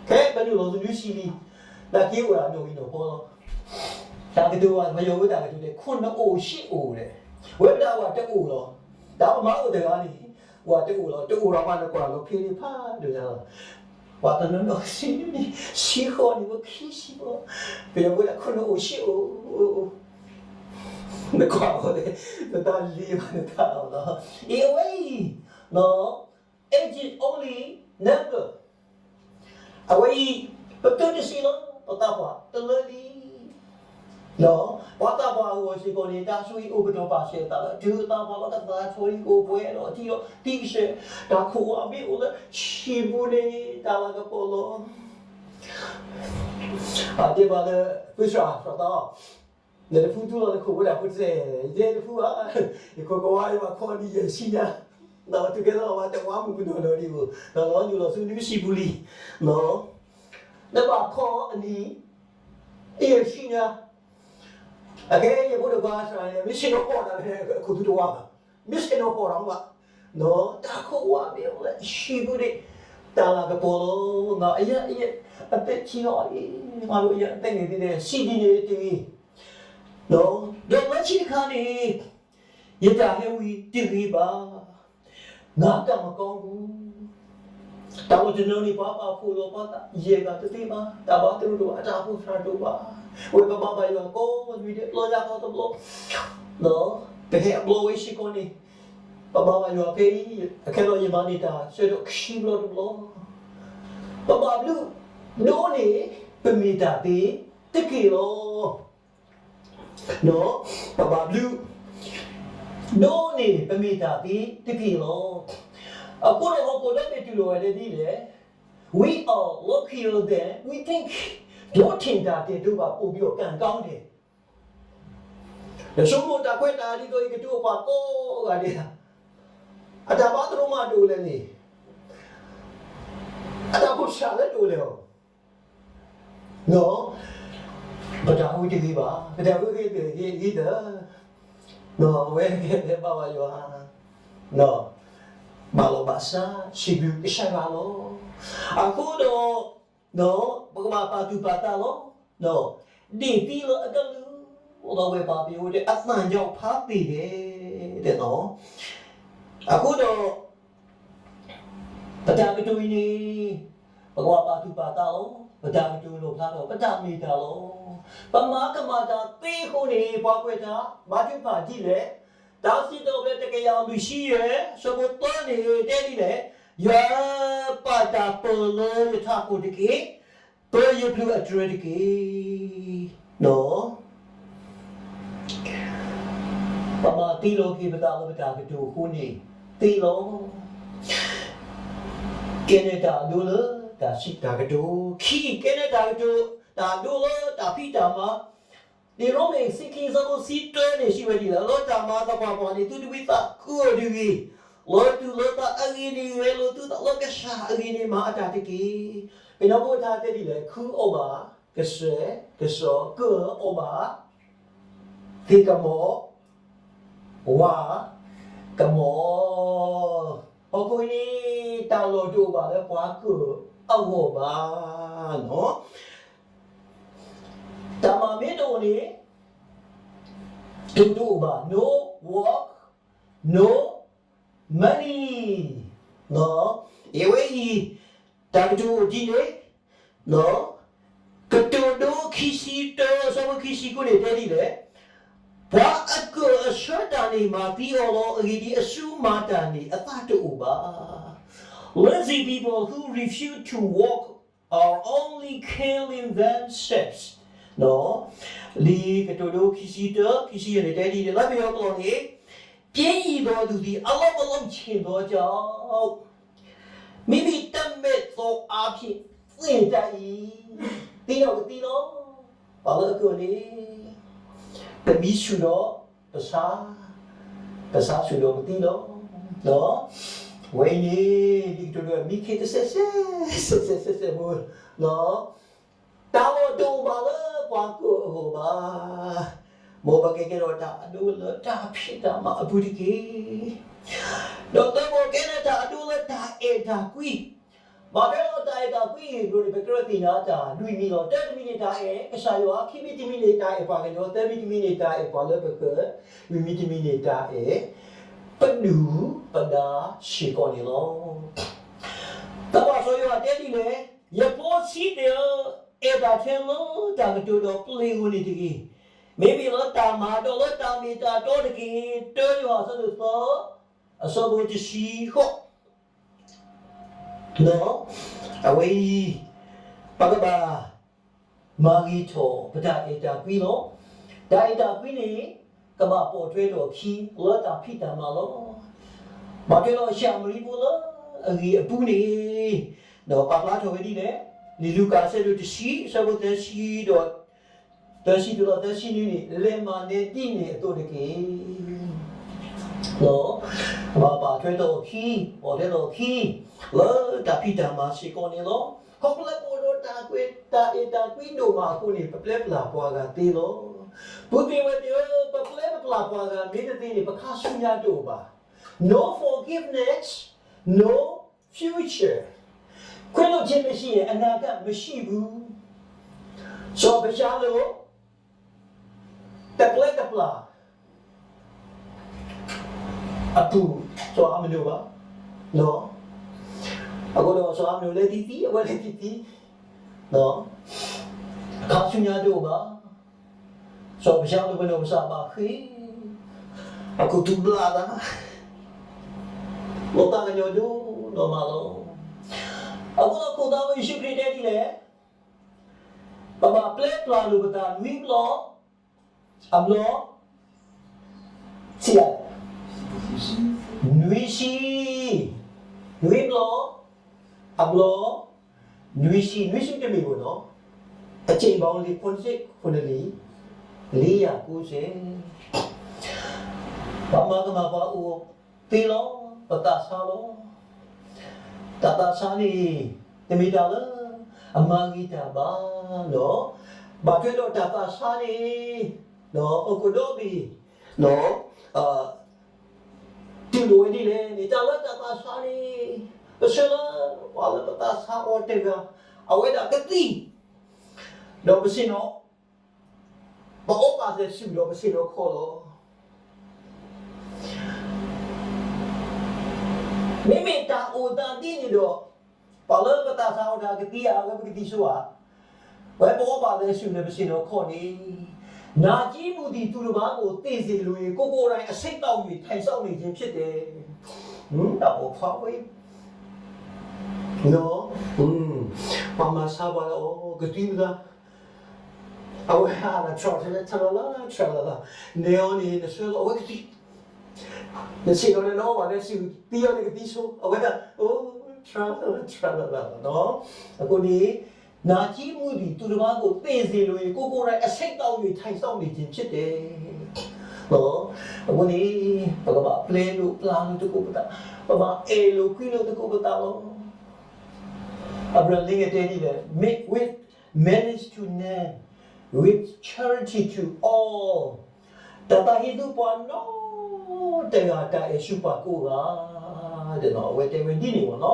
ခဲပနုာ်လီၤဆူနွံဆံလံ, နာ်က့အိၣ်ဒၣ်နီၣ်ဂံၢ်နီၣ်ဘါလီၤ. တၢ်ကတိၤဘၣ်ပယီၤဝဲတၢ်ကတိၤန့ၣ် ခိၣ်နအိၣ်ဆံးအိၣ်ဒီး, ဝဲပဒၣ်ဝဲတအိၣ်လီၤ. တၢ်ပမၤအိၣ်တဂၤန့ၣ် ဝဲတအိၣ်လီၤ. တအိၣ်ဒီးပှၤနကွၢ်လီၤဖဲန့ၣ်ဖးဒိၣ်ညါလီၤ. ပှၤတနီၤနီၤဆံးနွံနံၣ်, ဆံဃိးနံၣ်, ဝဲခံဆံဘျီ, ပယီၤဝဲဒၣ်ခိၣ်နအိၣ်ဆံးအိၣ် နကွၢ်ဘၣ်လဲၣ်, နတၢ်လံၤဘၣ်နတၢ်လီၤနီၤ. အံၤအဝဲအံၤ, age is only number. အဝဲအံၤ ပသုတဆံးလီၤ ပသးပှၢ်တလၢလံ. ပှၤသးပှၢ်အဂီၢ်စ့ၢ်ကီးန့ၣ် တၢ်ဆိၣ်ဂ့ၤအိၣ်ကတီၢ်ပာ်စၢၤအသးလၢ တုၤအသးပှၢ်လီၤ ကသးထီၣ်ဒံး ကအိၣ်ပှဲၤဒီးထံဒီးသံကစၢၢ်, တၢ်ခိၣ်ဝါမ့ၢ်အိၣ်လၢ ဟံၣ်ပူၤန့ၣ် တၢ်လၤကပီၤလီၤ. အတဲဘၣ်လၢ ဖုစှၤစှၤသီ, နတဖုသူလီၤနခိၣ်ဖိတၢ်ဖိတစဲး, ယတဲတဖုဘၣ်, ယခိၣ်ကဝါယဘၣ်ခီအနံၣ်ယဲၢ်ဆံညါ, ဒီးတုၤကဲထီၣ်ဘၣ်တဝါမုၢ်ပနီၢ်နီၢ်ဒံးအိၣ်, ဒီးလီၤနုာ်လီၤဆူနွံဆံပူၤလံ, နဘၣ်ခီအနံၣ် ယဲၢ်ဆံညါ, အခဲအံၤယဖိဒိၣ်ခွါစှၤန့ၣ် မ့ၢ်ဆ့ၣ်နီၤဟီၣ်တၢ်န့ၣ် အခိၣ်သူတဝါဘၣ်, မ့ၢ်ဆ့ၣ်နီၤဟီၣ်တၢ်မး, တၢ်ခိၣ်ဝါမ့ၢ်အိၣ်လၢဟံၣ်ပူၤန့ၣ် တၢ်လၤကပီၤလီၤ. ငါအယဲအယဲအသက်ကြီးလာပြီ, ငါတို့အယဲအသက်ငယ်သေးတယ်, စံးဒ်န့ၣ်တဂ့ၤ, ဒီးလၢခံတခါန့ၣ် ယတၢ်ဟဲဝံၤတဂ့ၤဘၣ်, ငါကံမကောင်းဘူး. တၢ်လီၢ်တနီၤန့ၣ် ပှၤပာ်ဖှိၣ်လီၤပှၤသး ယဲၢ်ဂၤတသ့ဘၣ်, တၢ်ဘါသရိာ်တအိၣ်ဘၣ်, တၢ်အိၣ်ဖှိၣ်သရၣ်တအိၣ်ဘၣ်, ဝဲပဘါဘၣ်ယွၤကိးနွံဒဲး လီၤယၤဃီတဘျီ, ပဟဲအဘျီဝဲစ့ၢ်ကီးန့ၣ် ပဘါဘၣ်ယွၤဖဲအံၤ, အခဲလၢာ်ယမၤန့ၢ်တၢ်ဆၢကတီၢ်ခံဘျီတဘျီ, ပဘၣ်ဘျုးဒိၣ်န့ၢ် ပမ့ၢ်တၢ်သ့တက့ၢ်လီၤ. ပဘၣ်ဘျုး ဒိၣ်န့ၢ်ပမ့ၢ်တၢ်သ့တက့ၢ်လီၤ. အဃိဒီးဟီၣ်ခိၣ်ဒီဘ့ၣ်တူၢ်လိာ်ဝဲဒ်လဲၣ်, We are luckier than we think. ဒီးထင်တာတည်သို့ဘၣ်ပိုပြီးတော့ကံကောင်းတယ်. နဆိကမိၣ်တၢ်ခွဲးတၢ်ယာ်ဒ်သိးအံၤ ကတိၤပှၤကိးဂၤဒဲး, အတၢ်ဘါသရိာ်မးဒိၣ်လဲၣ်န့ၣ်, အတၢ်အိၣ်ဖှိၣ်သရၣ်လၢဒိၣ်လဲၣ်အီၤ ပတၢ်ဟူတဂ့ၤဘၣ်, ပတၢ်ဟူဂ့ၤဂ့ၤဂ့ၤဂ့ၤဒီး, အဝဲကဲဖဲဘါဘၣ်ယွၤ, ဘၣ်လီၤဘၣ်စး စံးဘျုးကစၢ်ယွၤလီၤ. အဃိဒီး ပကဘၣ်ပာ်သူၣ်ပာ်သးလီၤ. ဒ့ၣ်သံလၢအကလုၢ်, ဒီးဝဲပာ်ပယိၤတဲ အသံကြောင့်ဖးသ့ၣ်ဒဲး, တဲနီၤ. အဃိဒီး ပတၢ်ကတိၤအံၤန့ၣ် ပကဘၣ်ပာ်သူၣ်ပာ်သးလီၤ. ပတၢ်ကတိၤလီၣ်ဖျါထီၣ် ပတၢ်မ့ၢ်တၢ်လီၤ. ပမၤကမၣ်တၢ်သ့အဃိန့ၣ် ပှၤကွဲးတၢ် ဘါထုကဖၣ်ဒ်လဲၣ်. တၢ်စံးထီၣ်ပတြၢၤ တကယၤလွံၢ်ဆံယဲၢ် အဆၢဖိသၢန့ၣ် တဲဒ်လဲၣ်, ယွၤပာ်တၢ်ပၢၢ်လၢယထးခိၣ်တက့ၢ်, ပၢယပျုၤအတြၢၤတက့ၢ်. ပဘၣ်သ့လီၤက့ၤပသးလၢပတၢ်ကတိၤအဃိန့ၣ် သ့လီၤ. ကဲန့ၣ်တၢ်အဒိလၢတၢ်စံးတၢ်ကတိၤ, ခံ, ကဲန့ၣ်တၢ်ကတိၤ တၢ်အဒိလၢတၢ်ဖံးတၢ်မၤ, လံာ်ရိမ့ၤ ဆံခံ ဆၢဖိဆံတၢန့ၣ် စံးဝဲဒ်လဲၣ်, လၢတၢ်မၤသပှၢ်ပှၢ်န့ၣ် သုတဝံသးခုအီၤတဂ့ၤ, လၢသူၣ်လၢသးအဂ့ၢ်န့ၣ် ဂဲၤလိာ်သုသးလၢကစၢ်အဂ့ၢ်န့ၣ် မၤအတၢ်တက့ၢ်. ကညီဖိအထါတဲဒ်လဲၣ်, ခုအီၣ်ဘၣ်ကစၢၢ်, ကစီၤကၢၢ်အီၣ်ဘၣ် သ့ၣ်ကမီၤ, ဝါကမီၤ. ဟီၣ်ခိၣ်အံၤန့ၣ် တၢ်လီၢ်တအိၣ်ဘၣ်လၢပှၤကၢၢ်အဂီၢ်ဘၣ်. တၢ်မၤမ့ၢ်တအိၣ်န့ၣ် တိၢ်တအိၣ်ဘၣ်, no work, no money. အဝဲအံၤ တၢ်ကတိၤအိၣ်ဒ်န့ၣ်, ကတိၤဒိ ခံဆံတၢ အဆၢဖိခံဆံဃုန့ၣ် တဲဒ်လဲၣ်, ပှၤအကၢၢ်အဆၢတၢ်န့ၣ် မၤသံအီၤလီၤ. အဂ့ၢ်ဒ်အံၤ, အစုမၤတၢ်န့ၣ် အသၣ်တအိၣ်ဘၣ်. Lazy people who refuse to work are only killing themselves. လံာ်ကတိၤဒိ ခံဆံတၢ ခံဆံယဲၢ်န့ၣ် တဲဒ်လဲၣ်, လၢပယီၤကျိာ်န့ၣ် ပျင်းယံၤသောသူသည် အလုပ်မလုပ်ချင်သောကြောင့် မိမိတတ်မဲ့သောအားဖြင့် သေတတ်၏. သံလီၤကသံလီၤ. ပှၤလၢအကၢၣ်န့ၣ် ပမံဆူၣ်ဒီးပဆါ, ပဆါဆူၣ်ဒီးပသံလီၤ. ဝဲအံၤန့ၣ် လံာ်ကတိၤဒိမံခ့တဆဲဆဲ, ဆဲဆဲဆဲဆဲဖိလီၤ. တၢ်လီၢ်တအိၣ်ဘၣ်လၢပှၤကၢၣ်အဂီၢ်ဘၣ်. မ်ပကကဲထီၣ်တၢ်အဒိလၢတၢ်ဖံးတၢ်မၤအပူၤတက့ၢ်. ဒီးသၢ, မ်ကဲထီၣ်တၢ်အဒိလၢတၢ်အဲၣ်တၢ်ကွံ. ဘၣ်ထွဲဒီးတၢ်အဲၣ်တၢ်ကွံအံၤအကျိၤန့ၣ် ပကြၢးသ့ၣ်ညါတၢ်လွံၢ်မံၤလီၤ. တၢတမံၤန့ၣ်တၢ်အဲၣ်, ကစၢ်ယွၤ, ခံမံၤတမံၤန့ၣ်တၢ်အဲၣ်ပှၤကညီ, သၢမံၤတမံၤန့ၣ်တၢ်အဲၣ်ပှၤလၢပဃၢၤ, လွံၢ်မံၤတမံၤန့ၣ်တၢ်အဲၣ်ပဒုၣ်ပဒါစ့ၢ်ကီးန့ၣ်လီၤ. သးပှၢ်စီၤယိၤဟၣ်တဲဒ်လဲၣ်, ယဖိဆံးသ့ၣ်ဧၢ, အဲၣ်တၢ်ထဲလၢတၢ်ကတိၤဒီးပျ့ၤဧိၤန့ၣ်တဂ့ၤ, မ့မ့ၢ်လၢတၢ်မၤဒီးလၢတၢ်မ့ၢ်တၢ်တီတက့ၢ်. တၢယိၤဟၣ်အဆၢဒိၣ်သၢ, အဆၢဖိတဆံဃိး အဝဲအံၤ ပကဘၣ်မၤဂ့ၤထီၣ်ပတၢ်အဲၣ်တၢ်ကွံလီၤ. တၢ်အဲၣ်တၢ်ကွံန့ၣ် ကဘၣ်ပိာ်ထွဲထီၣ်အခံလၢတၢ်ဖံးတၢ်မၤလီၤ. ဘၣ်ထွဲဒီးၡၤမရံဖိလၢအဂ့ၢ်အပူၤန့ၣ်, ဒီးပာ်ဖျါထီၣ်ဝဲဒ်လဲၣ်, လံာ်လူၤကၣ်အဆၢဒိၣ်တဆံ အဆၢဖိသၢဆံဒီး သၢဆံတုၤလီၤသၢဆံနွံန့ၣ်, လဲၤမၤနၢၤဒ်န့ၣ်အသိးတက့ၢ်. ကဘၣ်ဘၣ်ထွဲထီၣ်အခံ, ပိာ်ထွဲထီၣ်အခံ လၢတၢ်ဖံးတၢ်မၤစ့ၢ်ကီးန့ၣ်လီၤ. ခီဖျိလၢပအိၣ်ဒီးတၢ်ကွဲးတၢ်အဲၣ်တၢ်ကွံဒိၣ်မးအဃိန့ၣ် ပပျဲပျၢ်ပှၤဂၤသ့လီၤ. ပုၢ်သ့ၣ်ဝဲၢ်သ့ၣ်ဧၢ, ပပျဲပပျၢ်ပှၤဂၤမ့ၢ်တသ့န့ၣ် ပခါဆူညါတအိၣ်ဘၣ်. No forgiveness, no future. ခွင့်လွှတ်ခြင်းမရှိရင် အနာဂတ်မရှိဘူး. စီၤအၤဘြၤဟၣ် တပျဲတပျၢ်အပူၤ စီၤအၤမနိၣ်ဘၣ်. အဃိဒီးစီၤအၤမနိၣ်လဲၤသံသံ အဝဲလဲၤသံသံ, ခါဆူညါတအိၣ်ဘၣ်. စီၤအၤဘြၤဟၣ်ပနီၢ်ကစၢ်ဘၣ်ဃ့ၢ်, အခိၣ်သူၣ်ဘျးသး, လီၤသးကညီၤဒိၣ်နီၢ်မးလီၤ. အဃိဒီးခိၣ်သးဝဲယ့ၣ်ၡူးခရံာ်တဲဒ်လဲၣ်, ပဘၣ်ပျဲပျၢ်လိာ်ပသးနွံဘျီ, အဘျီ, စံးလဲၣ်, နွံဆံ, နွံဘျီ, အဘျီ, နွံဆံ, နွံဆံတမ့ၢ်ဘၣ်နီၤ, အကြိမ်ပေါင်း လေးခွံစိတ်ခုနှစ်လီၤ, လေးရာကိုးဆယ်. ပှၤမၤကမၣ်ပှၤအိၣ်သ့လီၤ, ပသးဆါလီၤ. တၢ်သးဆါန့ၣ် တမ့ၢ်တၢ်လၢအမၤဂ့ၤတၢ်ဘၣ်နီၤ. ဘၣ်ထွဲဒီးတၢ်သးဆါန့ၣ် ဟီၣ်ခိၣ်ဒီဘ့ၣ် တူၢ်လိာ်ဝဲဒ်လဲၣ်န့ၣ် တၢ်လၢတၢ်သးဆါန့ၣ် ပဆၢလၢပှၤလၢပသးဆါအီၤတဂၤ အဝဲဒၣ်ကသံ, ဒီးပဆ့ၣ်နီၤ ပအီၣ်ဘၣ်သဲးဆူၣ်ဒီးပဆ့ၣ်နီၤခီၣ်လီၤ. မ့မ့ၢ်တၢ်အိၣ်သးဒ်န့ၣ်ဒီး ပှၤလၢပသးဆါအီၤတဂၤကသံဧါ, အဝဲပကသံဆိဧါ. ဝဲပအီၣ်ဘၣ်သဲးဆူၣ်လၢပဆ့ၣ်နီၤခီၣ်န့ၣ်, နာကြည်းမုၢ်သီၣ်သူတပါးကို သေစေလိုရင် ကိုယ်ကိုယ်တိုင် အဆိပ်တောက်၍ ထိုင်စောင့်နေခြင်းဖြစ်တယ်. တၢ်ပိာ်ခွါဝဲ ပှၤမၤဆါပှၤလၢအီၤကသံမသး, အဝဲဟးလၢ ထြၢလၢလၢ ထြၢလၢလၢ, နဲအီၤန့ၣ် နဆှၢလီၤ အဝဲကသံ, နဆ့ၣ်နီၤန့ၣ် နအီၣ်ဘၣ်သဲးဆူၣ် သံအီၤန့ၣ်ကသံဆိ, အဝဲဒၣ် အိၣ် ထြၢလၢလၢ ထြၢလၢလၢလီၤ. အဃိန့ၣ် နာကြည်းမုၢ်သီၣ်သူတပါးကို သေစေလိုရင် ကိုယ်ကိုယ်တိုင် အဆိပ်တောက်၍ ထိုင်စောင့်နေခြင်းဖြစ်တယ်. အဃိန့ၣ် ပကဘၣ်ပျဲလိာ်ပျၢ်လိာ်သကိးပသး, ပဘၣ်အဲၣ်လိာ်ကွံလိာ်သကိးပသးလီၤ. Abraham Lincoln တဲဒ်လဲၣ်, Make with malice to none, with charity to all. တၢ်သးဟ့သူပှၤနီတဂၤ တၢ်အဲၣ်ဆူပှၤကိးဂၤ, အဝဲတဲဝဲဒ်န့ၣ်မ့ၢ်နီၤ.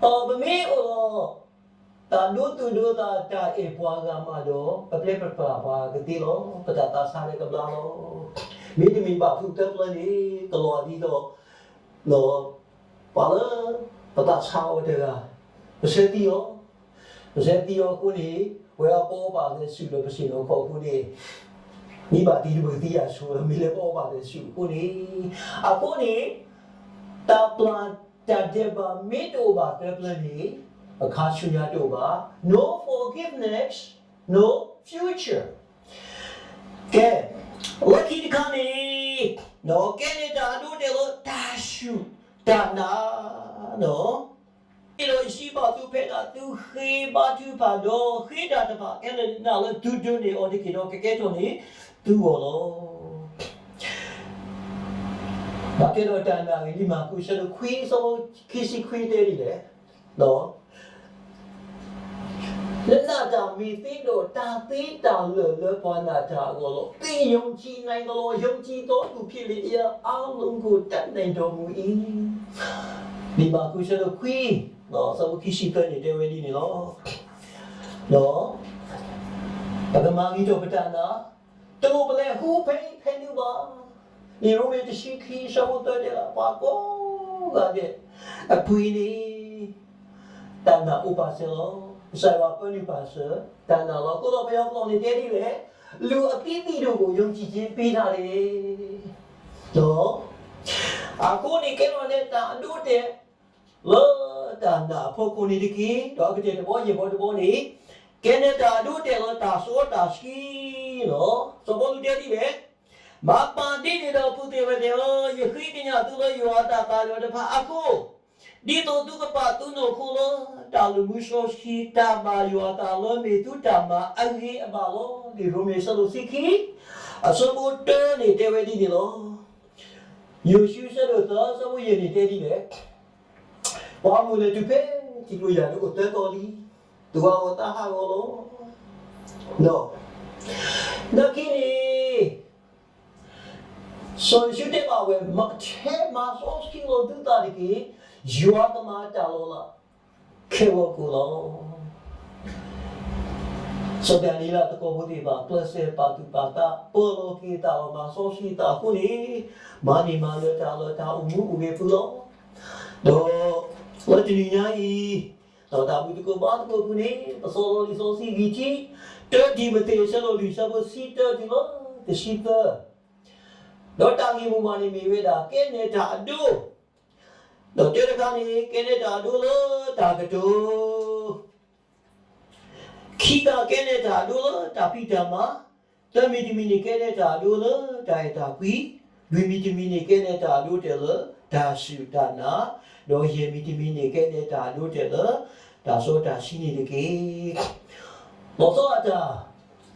ပမ့ၢ်အိၣ်ဒီး တၢ်ဒိသူၣ်ဒိသး တၢ်အဲၣ်ပှၤဂၤမးဒီး ပပျဲပပျၢ်ပှၤကသ့လီၤ. ပတၢ်သးဆါလၢကဘျါလီၤ. မ့တမ့ၢ်ဘၣ်ဖုးသၢပျၢၤန့ၣ် ကလီၤဒ်သိး ပှၤလၢပသးဆါအီၤတဂၤ ပဆၢသံအီၤ, ပဆၢသံအီၤအဃိန့ၣ် ဝဲအပအီၣ်ဘၣ်သဲးဆူၣ်လၢပဆ့ၣ်နီၤခီၣ်အဃိန့ၣ် မ့ၢ်ဘၣ်သံတပကသံယၤဆိ မ့ၢ်လၢပအီၣ်ဘၣ်သဲးဆူၣ်အဃိန့ၣ်, အဃိန့ၣ် တၢ်ပျၢ်တၢ်ဒဲးဘး မ့ၢ်တအိၣ်ဘၣ်သၢပျၢၤန့ၣ် အခါဆူညါတအိၣ်ဘၣ်. No forgiveness, no future. ကဲ, လၢခံတခါန့ၣ် ကဲန့ၣ်တၢ်အဒိတဲလၢတၢ်ဆူၣ်တၢ်နာ်နီၤ. ဒီး ဒီးသုစံးဘၣ်သုဖဲဒၣ်သုဃ့ဘါထုကဖၣ်, ဒီးဃ့တၢ်တဖၣ်ခဲလၢာ်န့ၣ်လၢသုဒိးန့ၢ်အီၤတက့ၢ်, ဒီးကကဲထီၣ်န့ၢ်သုဂီၢ်လီၤ. ဘၣ်ထွဲဒီးတၢ်နာ်ဂ့ၢ် လံာ်မၢ်ကူး အဆၢဒိၣ်ခွံ အဆၢဖိခံဆံခွံ တဲဒ်လဲၣ်, နနာ်တၢ်မ့ၢ်သ့ဒီးတၢ်သ့တၢ်လၢာ်လၢပှၤနာ်တၢ်အဂီၢ်လီၤ. သင်ယုံကြည်နိုင်သလား, ယုံကြည်သောသူဖြစ်လျှင် အရာအားလုံးကို တတ်နိုင်တော်မူ၏. လံာ်မၢ်ကူး အဆၢဒိၣ်ခွံ အဆၢဖိခံဆံသၢန့ၣ် တဲဝဲဒ်န့ၣ်လီၤ. ဒီးပကမၤဂ့ၤထီၣ်ပတၢ်နာ်, တလိၣ်ပလဲၤဟူဖဲအံၤဖဲနုာ်ဘၣ်. လံာ်ရိမ့ၤတဆံခံ အဆၢဖိသၢတဲဒၣ် ပှၤကိးဂၤဒဲးအပူၤန့ၣ် တၢ်နာ်အိၣ်ပာ်စၢၤလီၤ. ကစၢ်ယွၤပၢနုာ်ပာ်စၢၤတၢ်နာ်လီၤ. အဃိဒီး ပယီၤကျိာ်န့ၣ်တဲဒ်လဲၣ်, လူအသီးသီးတို့ကို ယုံကြည်ခြင်းပေးထားတယ်. အဃိန့ၣ် ကဲထီၣ်န့ၢ်တၢ်အဒိအတဲာ် လၢတၢ်နာ်အဖီခိၣ်န့ၣ်တက့ၢ်. ဒီးအကတၢၢ်တဘီ ယဲၢ်ဘီတဘီန့ၣ် ကဲန့ၢ်တၢ်အဒိအတဲာ်လၢတၢ်စီတၢ်ဆှံလီၤ. စီၤပီလူးတဲဒ်လဲၣ်, မၤပာ်ဒ်န့ၣ်ဒီးဖိသ့ၣ်ဝဲၢ်သ့ၣ်ဧၢ, ယဃ့ကညးသုလၢယွၤအတၢ်သးဒီတဖၣ်အဃိ, ဒ်သိးသုကပာ်သုနီၢ်ခိလၢတၢ်လၢမူစီဆှံ တၢ်ဘၣ်ယွၤအသးလၢမ့ၢ်သုတၢ်မၤအဂ့ၤအဘၣ်လီၤ. လံာ်ရိမ့ၤအဆၢဒိၣ်တဆံခံ အဆၢဖိတၢန့ၣ်တဲဝဲဒ်န့ၣ်လီၤ. ယိၤၡူအဆၢဒိၣ်သၢ အဆၢဖိယဲၢ်န့ၣ်တဲဒ်လဲၣ်, ပှၤအိၣ်လၢၤတုၤဖဲထံကျိယၤဒၣ်အိၣ်သၢသီလံ, သူၣ်ဂၤအီၣ်သးဟးဂီၤလီၤ. ဒီး နာ်က့န့ၣ် စီၤယိၤၡူတဲဘၣ်ဝဲ, မၤကဆှဲမၤစီဆှံလီၤသုသးတက့ၢ်. ယွၤကမၤတၢ်လီၤလးခဲလၢာ်အဂီၢ်လီၤ. စီၤဒၤနံးယ့လးသကိးဖိသ့ၣ်တဖၣ် ကျဲးစၢးပာ်သူၣ်ပာ်သး ပၢလီၤက့ၤတၢ်လီၤမၤစီဆှံသးအဃိန့ၣ်, မၤန့ၢ်မၤလၢၤတၢ်လၢတၢ်အိၣ်မူအိၣ်ဂဲၤပူၤလီၤ. ဒီးလၢတနံၤညါအံၤ ဒီးတၢ်ဘူၣ်သကိးဘါသကိးအပူၤန့ၣ် ပစီလီၤလံာ်စီဆှံဂံၢ်ထံး တၢတံၤမသ့း အဆၢဒိၣ်လွံၢ် အဆၢဖိတဆံတၢတုၤလၢတဆံသၢ, ဒီးတၢ်ဂ့ၢ်မိၢ်ပှၢ်န့ၣ်မ့ၢ်ဝဲဒၣ် ကဲန့ၢ်တၢ်အဒိ, ဒီးတၢတခါန့ၣ် ကဲန့ၢ်တၢ်အဒိလၢတၢ်ကတိၤ, ခံခါကဲန့ၢ်တၢ်အဒိလၢတၢ်ဖံးတၢ်မၤ, သၢမံၤတမံၤန့ၣ် ကဲန့ၢ်တၢ်အဒိလၢတၢ်အဲၣ်တၢ်ကွံ, လွံၢ်မံၤတမံၤန့ၣ် ကဲန့ၢ်တၢ်အဒိတဲာ်လၢတၢ်စူၢ်တၢ်နာ်, ဒီးယဲၢ်မံၤတမံၤန့ၣ် ကဲန့ၢ်တၢ်အဒိတဲာ်လၢတၢ်စီတၢ်ဆှံန့ၣ်တက့ၢ်. လီၤဆီအတၢ်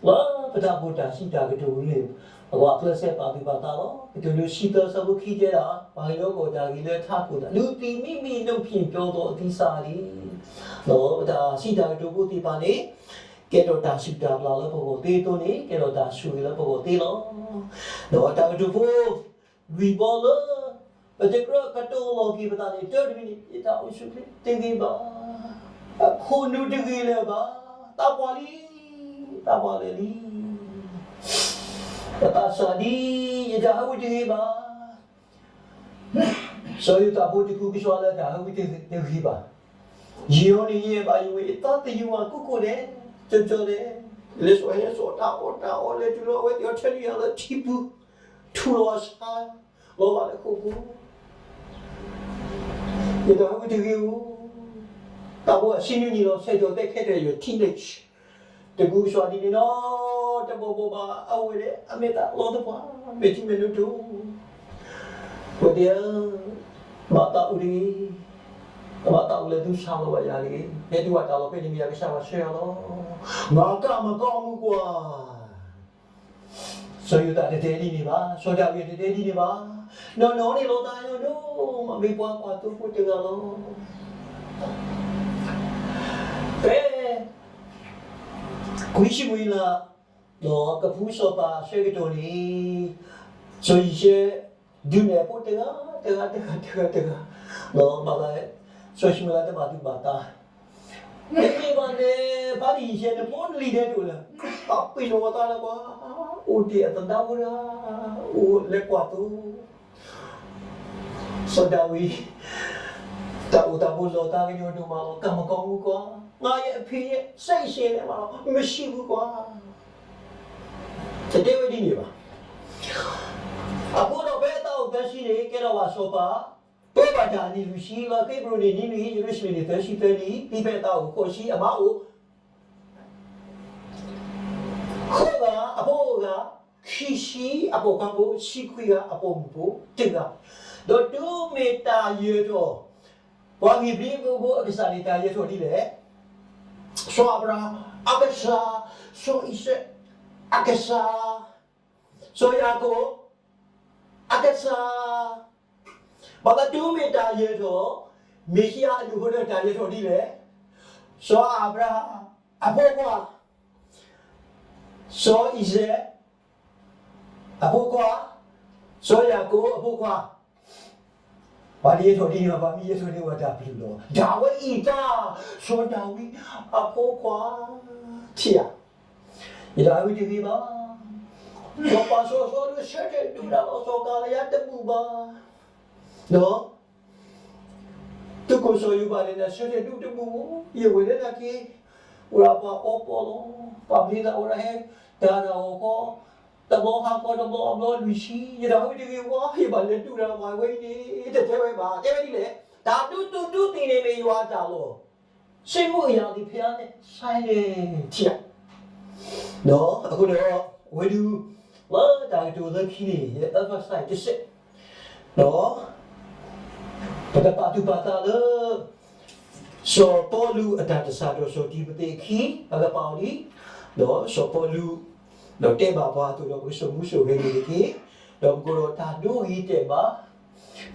လၢပတၢ်အိၣ်ဖှိၣ်တၢ်စံးတၢ်ကတိၤန့ၣ် အဝဲကျဲးစၢးပာ်သူၣ်ပာ်သးလီၤ. ကတိၤဒိ တဆံသၢ အဆၢဖိခံ တဲဒၣ်, ပှၤဟ့ၣ်လီၤကွံာ်တၢ်ဂ့ၤလၢထးခိၣ်သး, လူသ့ၣ်မ့မ့ၢ်ဒိၣ်ဖျၢၣ်ပျီသီအသံစၢ်လံ. ဒီးပတၢ်စံးတၢ်ကတိၤဖိသ့ၣ်တဖၣ်န့ၣ် ကဲထီၣ်တၢ်စူၢ်တၢ်ပျၢ်လၢပဂီၢ်သ့အသိးန့ၣ် ကဲထီၣ်တၢ်ဆိၣ်ဂ့ၤလၢပဂီၢ်သ့လီၤ. ဒီးတၢ်ကတိၤဖိ လွံၢ်ဘီလၢ ပတကြၢးကတိၤလီၤက့ၤပသးန့ၣ် တၢတမံၤန့ၣ် ယတၢ်အိၣ်ဆူၣ်ချ့တဂ့ၤဘၣ်, အခိၣ်နူာ်တဂ့ၤလၢၤဘၣ်, သးပှၢ်လံ, သးပှၢ်လၢာ်လံ, ပသးစၢ်ဒ် ယတၢ်ဟးဝံတဂ့ၤဘၣ်. စီၤယိၤသးဖိတဖုကဆှီလၢတၢ်ဟးဝံတဂ့ၤဘၣ်. ယံာ်အီၤန့ၣ် ယအဲၣ်ဘၣ်ယဝဲၢ်အသးသယုၢ်ဝါကိးကိးဒဲး, ကၠီကၠီဒဲး, လဲၤစိာ်ဟဲစိာ်တၢ်အီၣ်တၢ်အီ လဲၤတုၤလီၤအဝဲသ့ၣ်အီစထြ့လယါလၢထံပူၤ, ထူလီၤအဆါ လီၤဘၣ်လၢဃိာ်ပူၤ, ယတၢ်ဟးဝံတဂ့ၤဧိၤ, တၢ်ဖိအဆံနွံနံၣ်လီၤ ဆဲးကၠီၤသဲခဲထဲးယွဲၢ် teenage တကူကဆှီဒ်န့ၣ်နီၤ, တဘီဘီဘၣ်အဝဲဒၣ် အမဲာ်သၣ်လီၤသပှၢ် မဲာ်ထံမဲာ်နိတိၢ်, ဝဲသ့ၣ်ဧၢ, ဘၣ်သးအိၣ်တဂ့ၤ, ဘၣ်သးအိၣ်လၢသုဆါလီၤဘၣ်ယၤတဂ့ၤ, ဟဲတုၤဘၣ်တၢ်လီၢ်ဖဲန့ၣ်မ့ၢ်ယကစၢ်ဘၣ်ဆှၢယၤလီၤ, မၤကမၣ်ကီမူကွၢ် စီၤယိၤသးတတဲဒ်န့ၣ်ဘၣ်, စီၤဒၤဝံးတတဲဒ်န့ၣ်ဘၣ်, နီၢ်နီၢ်န့ၣ်လီၤသးညီဒိၣ်မး မ့ၢ်ပှၤကွၢ်သိဖိတဂၤလီၤ. ဖဲ ခွံၡမူၤအ့လး ဒီးကဖုစီၤပၤအဆၢကတီၢ်န့ၣ် စီၤယံၡဲ ဒုးနဲၣ်အဖိတဂၤ တဂၤ တဂၤ တဂၤ တဂၤ, ဒီးဘၣ်သး စီၤၡမူၤအ့လးတဘၣ်သူၣ်ဘၣ်သး တမ့ၢ်ဘၣ်န့ၣ် ဖါတံၢ်ယံၡဲန့ၣ် ဖိလံၤဒဲးတအိၣ်လၢၤ, ပာ်ပ့ၤနီၣ်အသးလၢပှၤ အိၣ်တ့ၢ်အသဒါဝဲဒၣ် အိၣ်လဲၤကွၢ်သိ စီၤဒၤဝံး တၢ်အိၣ်သးဖိလီၤသးကညီၤဒိၣ်မးလီၤ, ကမၣ်ကီမူကွၢ်, ငါယအဖံးယဆံးန့ၣ်မးလီၤ, မ့ၢ်ဆံးဘူးကွၢ်, တတဲဝဲဒ်န့ၣ်ဘၣ်. အဃိဒီးဖဲအသးအိၣ်သၢဆံန့ၣ် ကဲထီၣ်ဘၣ်စီၤပၤ ပၢဘၣ်တၢ်အနံၣ်လွံၢ်ဆံ လၢဃ့ဘြိၣ်န့ၣ်နွံနံၣ်, ယရူၤၡလ့ၣ်န့ၣ်သၢဆံသၢနံၣ်, ဒီးဖဲအသးအိၣ်ဃိးဆံ အမါအိၣ် ဃိးဂၤ, အဖိအိၣ်ဂၤ, ခံဆံအပိာ်ခွါဖိ, ဆံခွံဂၤအပိာ်မုၣ်ဖိတဂၤ, ဒီးတုၤမ့ၢ်တၢ်ယၢၤထီၣ် ပှၤဧ့ၤဘြံၤဖိအကစၢ်န့ၣ် တၢ်ယဲၢ်ထီၣ်ဒ်လဲၣ်. စီၤအၤဘြၤဟၣ်အကစၢ်, စီၤအံၤစဲးအကစၢ်, စီၤယၤကိာ် အကစၢ်. ဘၣ်သးတုၤမ့ၢ်တၢ်ယဲၢ်ထီၣ်, မ့ၣ်ၡံအၤအဒူၣ်အဃိဒီး တၢ်ယဲၢ်ထီၣ်ဒ်လဲၣ်. စီၤအၤဘြၤဟၣ်အဖိခွါ, စီၤအံၤစဲးအဖိခွါ, စီၤယၤကိာ်အဖိခွါ, ပှၤတယဲၢ်ထီၣ်ဒ်န့ၣ်ဘၣ်, ပှၤမ့ၢ်ယဲၢ်ထီၣ်ဒ်န့ၣ်ဘၣ် ပှၤမ့ၢ်ယဲၢ်ထီၣ်ဒ်န့ၣ်ဝဲတၢ်ပျုၢ်လီၤ. ဒၤဝံးအံၤတၢ်, စီၤဒၤဝံးအဖိခွါ, ထံၣ်ဧါ. ယတၢ်ဝံတဂ့ၤဘၣ်. စီၤပၤစီၤစီလူးဆၢထၢၣ်ဒုးတၢ်လီၤ, စီၤကၤလယါတဘူၣ်ဘၣ်. ဒီး သုးခိၣ်စီၤယိၤဘးန့ၣ် နဆၢထၢၣ်ဒုးတဘူၣ်, ယဝဲၢ်လၢနၤက့ၤ, အိၣ်ဒၣ်ပှၤအီပီလီၤ, ပှၤပျံၤသးအိၣ်ဒၣ်ဟဲ, တၢ်တၢ်အီၣ်ကီ, တဘျီဟါကီတဘျီအဘျီလွံၢ်ဆံ, ယတၢ်ဝံတဂ့ၤဝဲ, ယဘၣ်လဲၤဒုးတၢ်ပှၤဝဲအံၤန့ၣ်, တတဲဝဲဘၣ်, တဲဝဲဒ်လဲၣ်, တၢ်ဒုးသုးဒုးသံၣ်န့ၣ်မ့ၢ်ယွၤအတၢ်လီၢ်, စစ်မှုအရာသည် ဘုရားနဲ့ဆိုင်တယ်, ထံၣ်ဧါ. ဒီးအဃိဒီး အဝဲဒၣ် လၢတၢ်ကတိၤလၢခံန့ၣ် ယ emphasize တစဲး, ဒီး ပကပာ်သူၣ်ပာ်သးလၢ စီၤပီလူးအတၢ်တစၢ်ဒီးစီၤတံၤမသ့းအခံ, ပကပာ်အီၤဒ်, ဒီးစီၤပီလူး ဒီးတဲဘၣ်ပှၤအသိးဒီး ပကစိာ်မူစိာ်ဂဲၤန့ၣ်တက့ၢ်. ဒီးပကအိၣ်ဒီးတၢ်ဒိဂ့ၤတဲာ်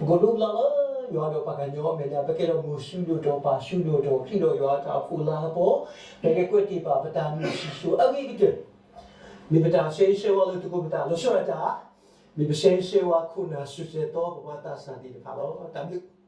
ဘၣ်, ပကဒိးဘျၢလၢယွၤဒီးပှၤကညီအမဲာ်ညါ, ပကဲထီၣ်မိၢ်ဆူၣ်ဒိၣ်ထီၣ်ပၢ်ဆူၣ်ဒိၣ်ထီၣ် ခရံာ်ဒီးယွၤအတၢ်အိၣ်ဖှိၣ်လၤကပီၤ, ပကကွဲးတ့ၢ်ဘၣ်ပတၢ်မ့ၢ်စံၣ်စိၤအဂ့ၤကတၢၢ်, မ့ၢ်ပတၢ်ဆၢဂ့ၤဆၢဝါလၢသုးခိၣ်ပတၢ်လီၤဆီဒၣ်တၢ်, မ့ၢ်ပဆၢဂ့ၤဆၢဝါခိၣ်နၢ်စူၢ်စဲၤသီပပှၤသးစၢ်သ့ၣ်တဖၣ်လီၤ. တၢ်ဘျုး